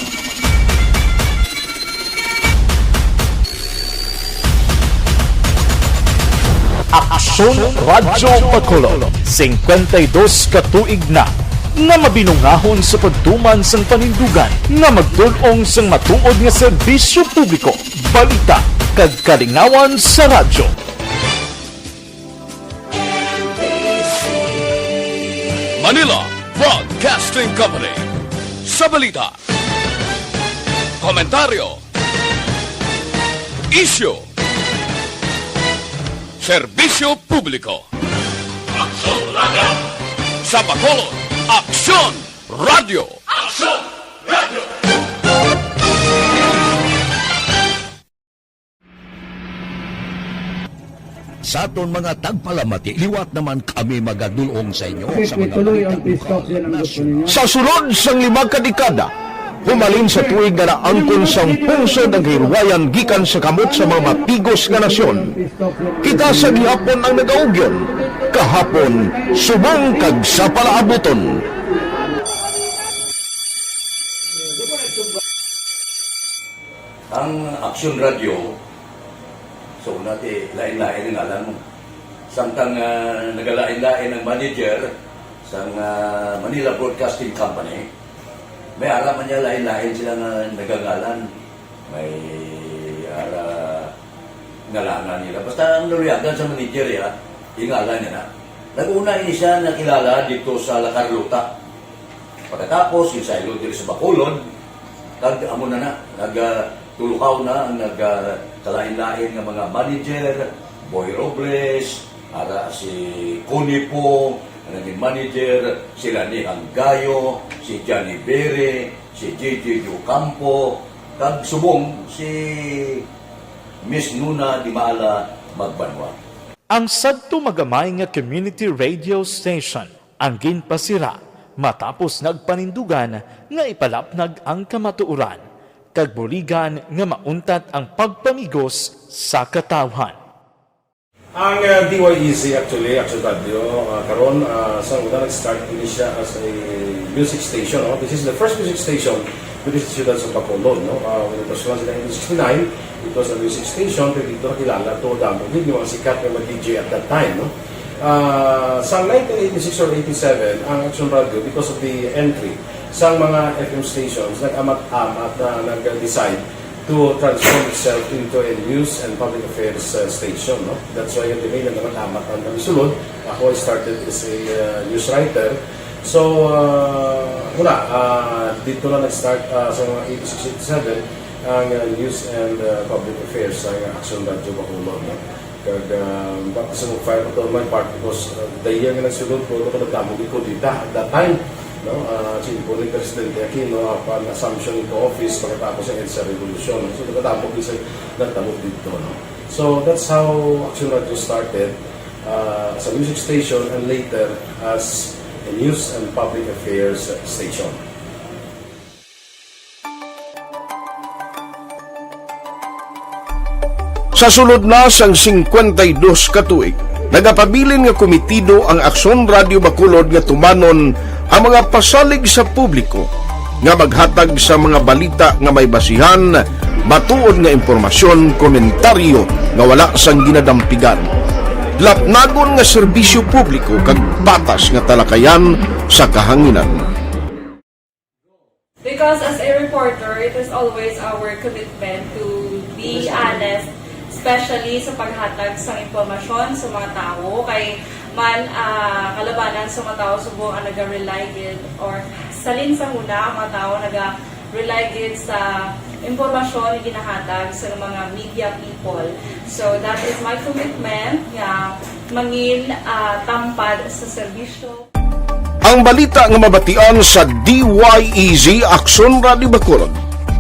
Aksyon Radyo Bacolod, singkwenta y dos ka tuig na nga mabinungahon sa pagtuman sang panindugan nga magtul-ong sang matuod nga serbisyo publiko, balita, kag kalingawan sa radyo. Manila Broadcasting Company. Sa balita, komentaryo, isyu, serbisyo publiko. Aksyon Radio! Sa Bacolod, Aksyon Radio! Aksyon Radio! Sa aton mga tagpalamati, liwat naman kami magadul-ong sa inyo sa mga balita lokal kag nasyonal. Sa sulod sang lima ka dekada, humalin sa tuig nga naangkon sang pungsod ang kahilwayan gikan sa kamot sa mga matigos nga nasyon, kita sa gihapon ang nagaugyon, kahapon, subong kag sa palaabuton. Ang Aksyon Radio, so, una ti, lain-lain ang ngalan mo. Samtang, ah, nagalain-lain ang manager sang, ah, Manila Broadcasting Company, may ara man niya lain-lain sila nga nagangalan. May ara ngalangan nila. Basta ang naluyagan sa manager, ya, ingalan niya na. Nag-una ini siya nakilala dito sa La Carlota. Pagkatapos, ginsaylo diri sa Bacolod, kag amo na na, nag, ah, tulukaw na ang nag, ah, kalain-lain nga mga manager, Boy Robles, ara si Connie Foo, ang naging manager, si Lani Hanggayo, si Johnny Bere, si J J Ocampo, kag subong si Miss Nuna Dimala Magbanwa. Ang sadto magamay nga community radio station ang ginpasira matapos nagpanindugan nga ipalapnag ang kamatuoran kag buligan nga mauntat ang pagpamigos sa katawhan. Ang, ah, D Y E Z actually, Action Radio, ah, karon, ah, sa una nag-start ini siya as a music station, no? This is the first music station diri sa siyudad sa Bacolod, no? Ah, when it was launched in nineteen sixty-nine, it was a music station, pero dito nakilala to, damo gid yung mga sikat nga mga D J at that time, no? Ah, sa nineteen eighty-six or eighty-seven, ang Action Radio, because of the entry sa mga F M stations, nag-amat-amat na nag-decide to transform itself into a news and public affairs, uh, station, no? That's why yung name naman amat ang nagsulod. Ako, I started as a, uh, news writer. So, uh, wala, uh, dito na nag-start, uh, sa mga eighty-six, eighty-seven, ang, uh, news and, uh, public affairs sa Action Radio Bacolod, no? Kag, ah, baka sa mag-fire pa to on my part because, ah, the year nga nagsulod ko, ito ko nagdamo gid ko dita at that time, no? Ah, si Bonnie Presidente Aquino, ah, pan assumption into office pagkatapos ng EDSA Revolution. So, nagdamo gid sa nagdamo dito, no? So, that's how Action Radio started, ah, as a music station and later as a news and public affairs station. Sa sulod na sang singkwenta y dos ka tuig, nagapabilin nga komitido ang Aksyon Radyo Bacolod nga tumanon ang mga pasalig sa publiko nga maghatag sa mga balita nga may basihan, matuod nga impormasyon, komentaryo nga wala sang ginadampigan, lapnagon nga serbisyo publiko, kag patas nga talakayan sa kahanginan. Because as a reporter, it is always our commitment to be honest, especially sa paghatag sa impormasyon sa mga tawo. Kay man, ah, kalabanan sa mga tawo subong ang naga-rely gid, or salin sa huna ang mga tawo naga-rely gid sa impormasyon nga ginahatag sa mga media people. So that is my commitment nga mangin, ah, tampad sa serbisyo. Ang balita nga mabatian sa D Y E Z Aksyon Radyo Bacolod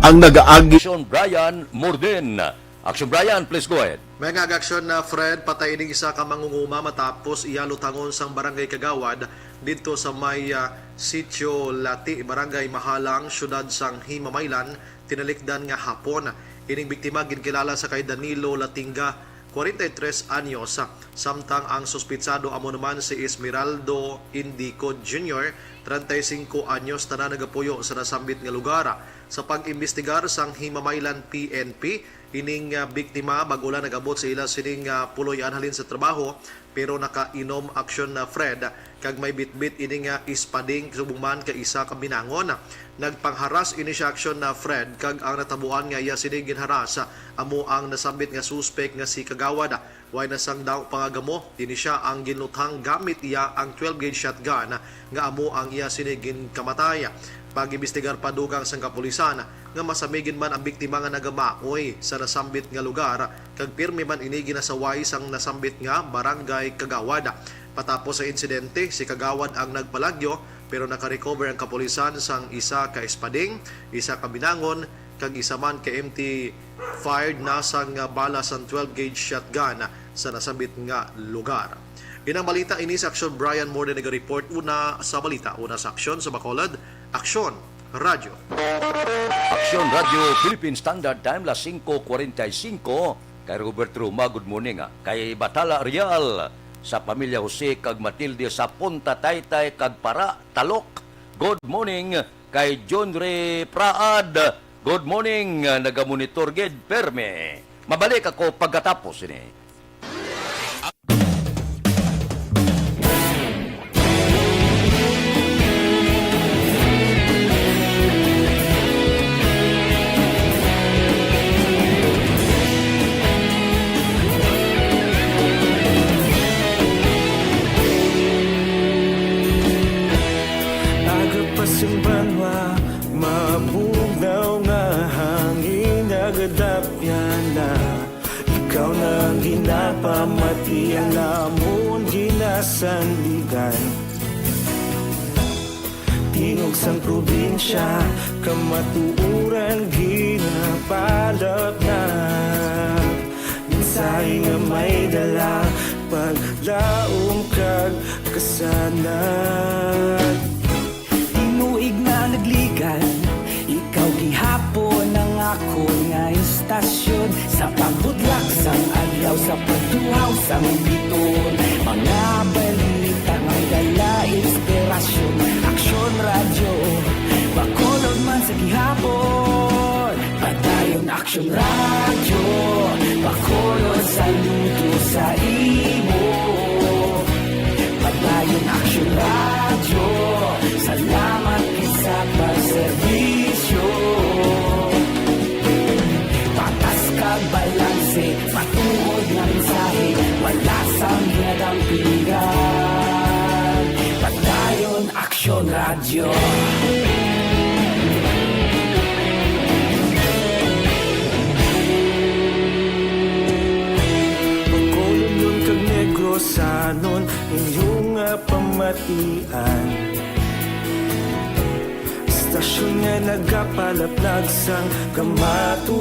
ang nagaagi. Aksyon Brian Morden. Aksyon Brian, please go ahead. May nga aksyon na Fred, patay ining isa ka mangunguma matapos iya lutangon sang barangay kagawad didto sa may ah, Sitio Lati, Barangay Mahalang, Siyudad sang Himamaylan, tinalikdan nga hapon. Ining biktima ginkilala sa kay Danilo Latinga, kwarenta y tres anyos, samtang ang suspitsado amo naman si Esmeraldo Indico Junior, treinta y cinco anyos, tanan nagapuyo sa nasambit nga lugar. Sa pag-imbestigar sang Himamaylan P N P, ining ah, biktima bag-o lang nag-abot sa ila sining ah, puloy-an halin sa trabaho, pero nakainom aksyon na Fred kag may bitbit ini nga espading subong man kay isa ka binangon. Nagpangharas ini siya aksyon na Fred kag ang natabuan nga iya sini ginharas amo ang nasambit nga suspek nga si Kagawad. Way na sang daw pangagamo, ini siya ang ginluthang gamit iya ang twelve gauge shotgun nga amo ang iya sini ginkamatay. Pag-imbestigar pa dugang sang kapulisan nga masamigin man ang biktima nga nagamaoy sa nasambit nga lugar kag pirmi man ini ginasaway sang nasambit nga barangay kagawad. Patapos sa insidente, si kagawad ang nagpalagyo pero nakarecover ang kapulisan sang isa ka espading, isa ka binangon, kag isa man ka empty fired na sang bala sang twelve gauge shotgun sa nasambit nga lugar. Inang balita ini sa Aksyon Brian Morden naga-report una sa balita, una sa Aksyon sa Bacolod, Aksyon Radyo. Aksyon Radyo Philippine Standard Time, las singko kwarenta y singko, kay Robert Roma, good morning, ah. Kay Batala Real, sa pamilya Jose kag Matilde sa Punta Taytay kag Para, Talok, good morning. Kay John Ray Praad, good morning, ah, nagamonitor gid, perme. Mabalik ako pagkatapos ini. Aga pa sing banwa, mabugnaw nga hangin nagadapyan na. Ikaw na ang ginapamati, ang amon ginasandigan. Tingog sang probinsya, kamatuoran ginapalapnap. Mensahe nga may dala, paglaom kag kasanag. Tinuig na nagligan, ikaw gihapon ang akon nga istasyon. Sa pagbudlak sang adlaw, sa pagduhaw sang biton, mga balita may dala inspirasyon. Aksyon Radyo, Bacolod man sa gihapon. Padayon Aksyon Radyo, Bacolod, saludo sa imo. Padayon Aksyon Radyo, salamat gid sa pagserbisyo. Patas kag balanse, matuod nga mensahe, wala sang ginadampigan. Padayon Aksyon Radyo. Bacolodnon kag Negrosanon, inyo nga pamatian. Istasyon nga nagapalaplag sang kamatuoran.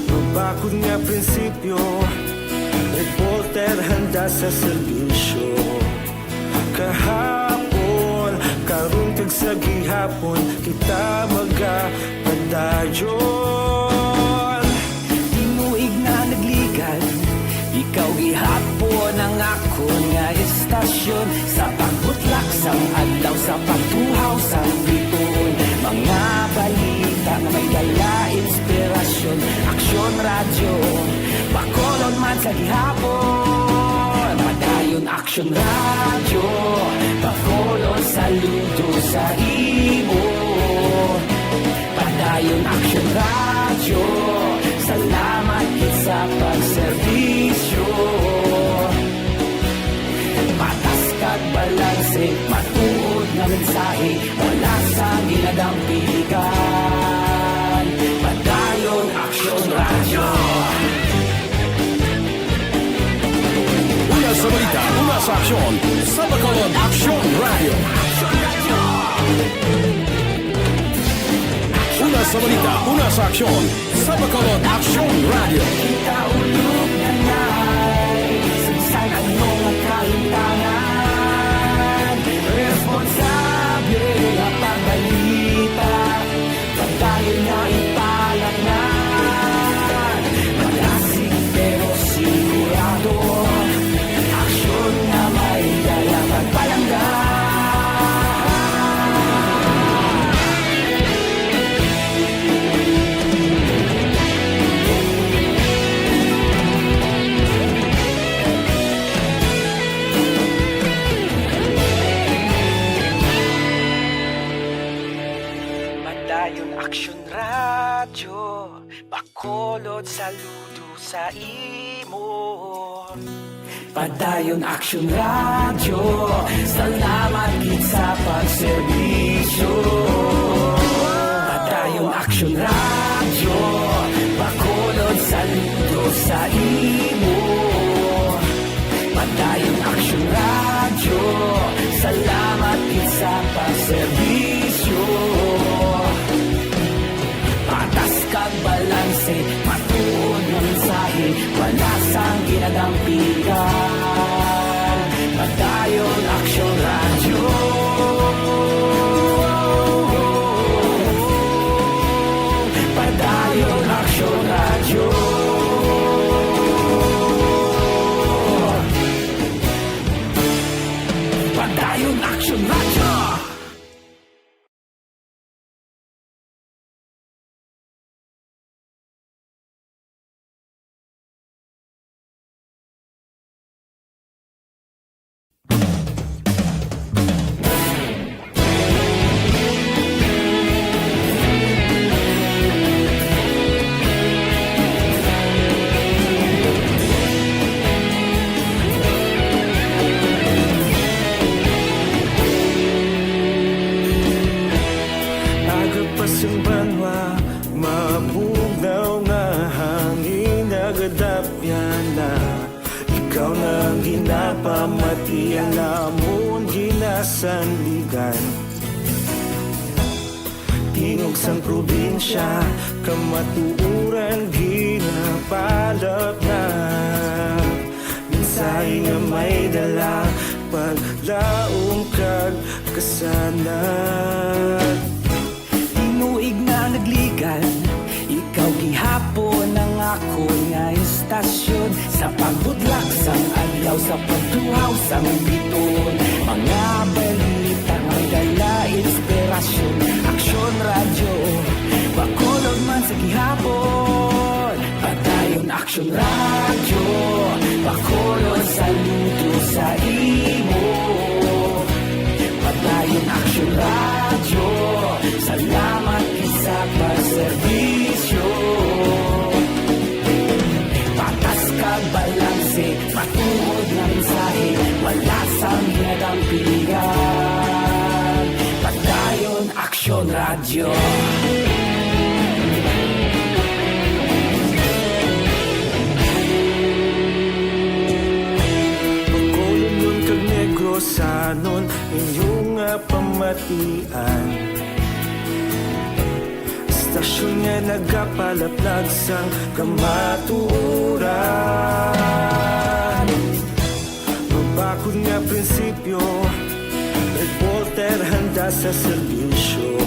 Mabakod nga prinsipyo, reporter handa sa serbisyo. Kahapon, karon kag sa gihapon, kita magapadayon. Sa pagbutlak sang adlaw, sa pagtuhaw sang bituon, mga balita nga may dala inspirasyon. Aksyon Radyo, Bacolod man sa gihapon. Padayon Aksyon Radyo, Bacolod saludo sa imo. Padayon Aksyon Radyo, salamat gid sa pagserbisyo. Patas kag balanse, matuod nga mensahe, wala sang ginadampigan. Padayon Aksyon Radyo. Una sa balita, una sa aksyon, sa Bacolod Aksyon Radyo. Una sa balita, una sa aksyon, sa Bacolod Aksyon Radyo. Kita ulog na nai, sa bisan ano nga kahimtangan, responsable nga pagbalita, padayon nga ipalatngan. Malasig pero sigurado, aksyon nga may dala pagpalangga. Padayon Aksyon Radyo, Bacolod saludo sa imo. Padayon Aksyon Radyo, salamat gid sa pagserbisyo. Padayon Aksyon Radyo, Bacolod saludo sa imo. Padayon Aksyon Radyo, salamat gid sa pagserbisyo. Patas kag balanse, matuod nga mensahe, wala sang ginadampigan. Padayon Aksyon Radyo. Padayon Aksyon Radyo. Padayon Aksyon Radyo. Aga pa sang banwa, mabugnaw nga hangin nagadapyan na. Ikaw na ang ginapamatian, amon ginasandigan. Tingog sang probinsya, kamatuoran ginapalapnap. Mensahe nga may dala, paglaom kag kasanag. Tinuig na nagligan, ikaw gihapon ang akon nga istasyon. Sa pagbutlak sang adlaw, sa pagtuhaw sang bituon, mga balita nga may dala inspirasyon. Aksyon Radyo, Bacolod man sa gihapon. Padayon Aksyon Radyo, Bacolod saludo sa imo. Padayon Aksyon Radyo, salamat gid sa pagserbisyo. Patas kag balanse, matuod nga mensahe, wala sang ginadampigan. Padayon Aksyon Radyo. Bacolodnon kag Negrosanon, inyo nga pamatian. Istasyon nga nagapalaplag sang kamatuoran. Mabakod nga prinsipyo, reporter handa sa serbisyo.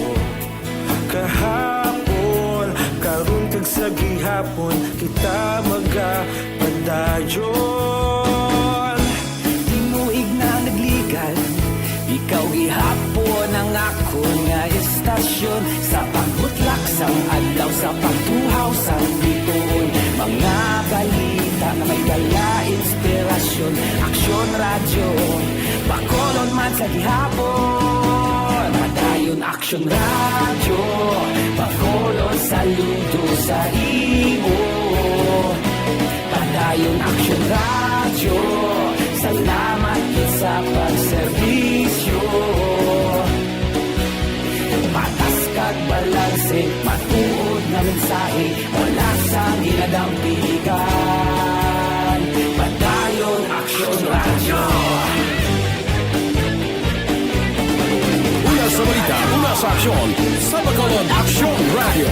Kahapon, karon kag sa gihapon, kita magapadayon. Tinuig na Ikaw gihapon ang akon nga istasyon, sa pagbutlak sang adlaw, sa pagtuhaw sang bituon. Mga balita nga may dala inspirasyon. Aksyon Radyo, Bacolod man sa gihapon. Padayon Aksyon Radyo, Bacolod, saludo sa imo. Padayon Aksyon Radyo, salamat gid sa pagserbisyo. Patas kag balanse, matuod nga mensahe, wala sang ginadampigan. Padayon Aksyon Radyo. Una sa balita, una sa aksyon, sa Bacolod Aksyon Radyo.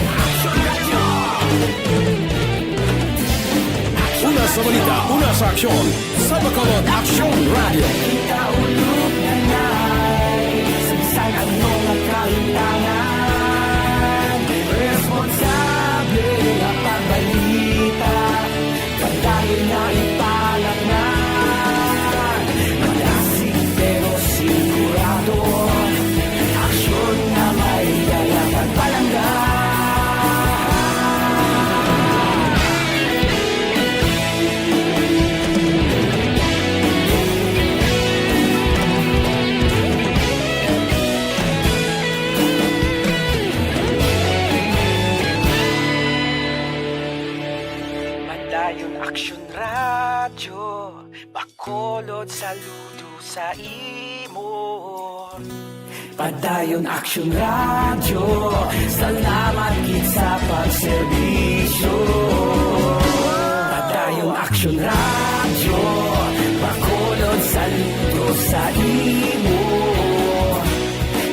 Una sa balita, una sa aksyon, sa Bacolod Aksyon Radyo. Kita ulog na na'y sa bisan ano nga kahitangan. Responsable nga pagbalita, padayon nga ipalaknag. Madasig pero sigurado, aksyon nga may dala pagpalangga. Padayon Aksyon Radyo, Bacolod, saludo sa imo. Padayon Aksyon Radyo, salamat gid sa pagserbisyo. Padayon Aksyon Radyo, Bacolod, saludo sa imo.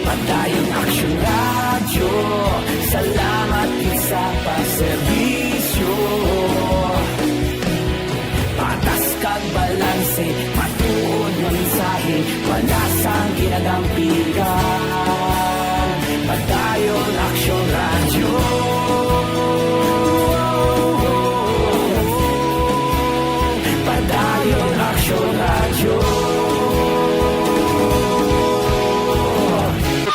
Padayon Aksyon Radyo, salamat gid sa pagserbisyo. Patas kag balanse, matuod nga mensahe, wala sang ginadampigan. Padayon Aksyon Radyo. Padayon Aksyon Radyo.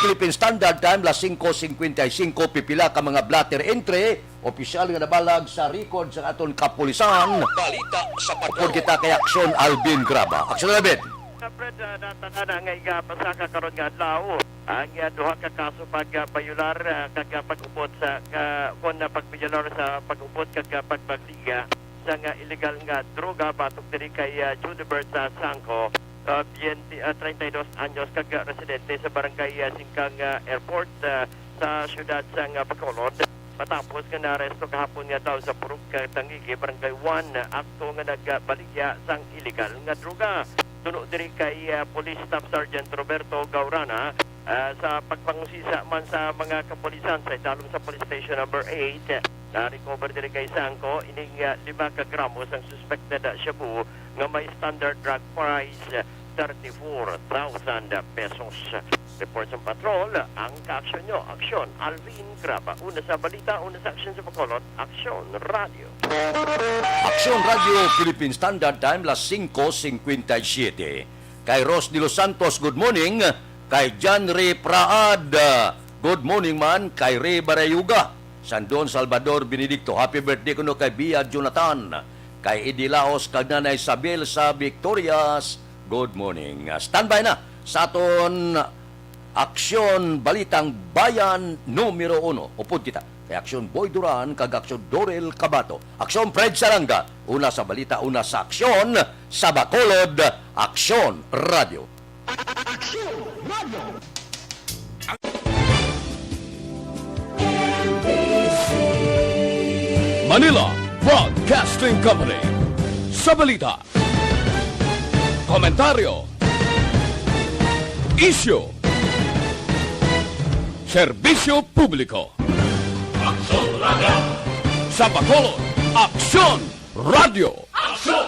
Philippine Standard Time, las singko singkwenta y singko, pipila ka mga blotter entry, opisyal nga nabalag sa record sa aton kapulisan. Balita sa Upod Bacolod. Kita kay Aksyon Alvin Graba. Aksyon Alvin. Fred, ah, natanan nga igapasaka karon nga adlaw ang, ah, duha ka kaso pag, ah, bayular, ah, kag, ah, pag-upod sa, ka, kon, ah, pagbayular sa pag-upod kag, ah, pagbaligya sang, ah, illegal nga droga batok diri kay, ah, Judibert, ah, Sangco, ah, veinte, ah, treinta y dos anyos kag, ah, residente sa barangay, ah, Singkang, ah, Airport, ah, sa siyudad sang, ah, Bacolod. Matapos nga naaresto kahapon nga tawo sa Purok, ah, Tangigue, Barangay one, ah, akto nga nagbaligya sang illegal nga droga. Suno diri kay, ah, Police Staff Sergeant Roberto Gaurana, ah, sa pagpangusisa man sa mga kapulisan sa idalom sa Police Station Number eight, na-recover diri kay Sangco ining, ah, lima ka gramo sang suspected, ah, shabu nga may standard drug price, ah, thirty-four thousand pesos. Report sa patrol, ang kaaksyon nyo. Aksyon, Alvin Graba. Una sa balita, una sa aksyon sa Bacolod, Aksyon Radio. Aksyon Radio, Philippine Standard Time, las singko singkwenta y siyete. Kay Ros de los Santos, good morning. Kay John Ray Praad, good morning man. Kay Ray Barayuga, Sandon Salvador Benedicto, happy birthday kuno kay Bia Jonathan. Kay Eddie Laos kag Nanay Isabel sa Victorias, good morning. Ah, standby na sa aton Aksyon Balitang Bayan numero uno. Upod kita kay Aksyon Boy Duran kag Aksyon Dorel Cabato. Aksyon Fred Salanga, una sa balita, una sa aksyon, sa Bacolod, Aksyon Radio. Aksyon Radio. Manila Broadcasting Company. Sa balita, komentaryo, isyu, serbisyo publiko. Aksyon Radio. Sa Bacolod, Aksyon Radio. Aksyon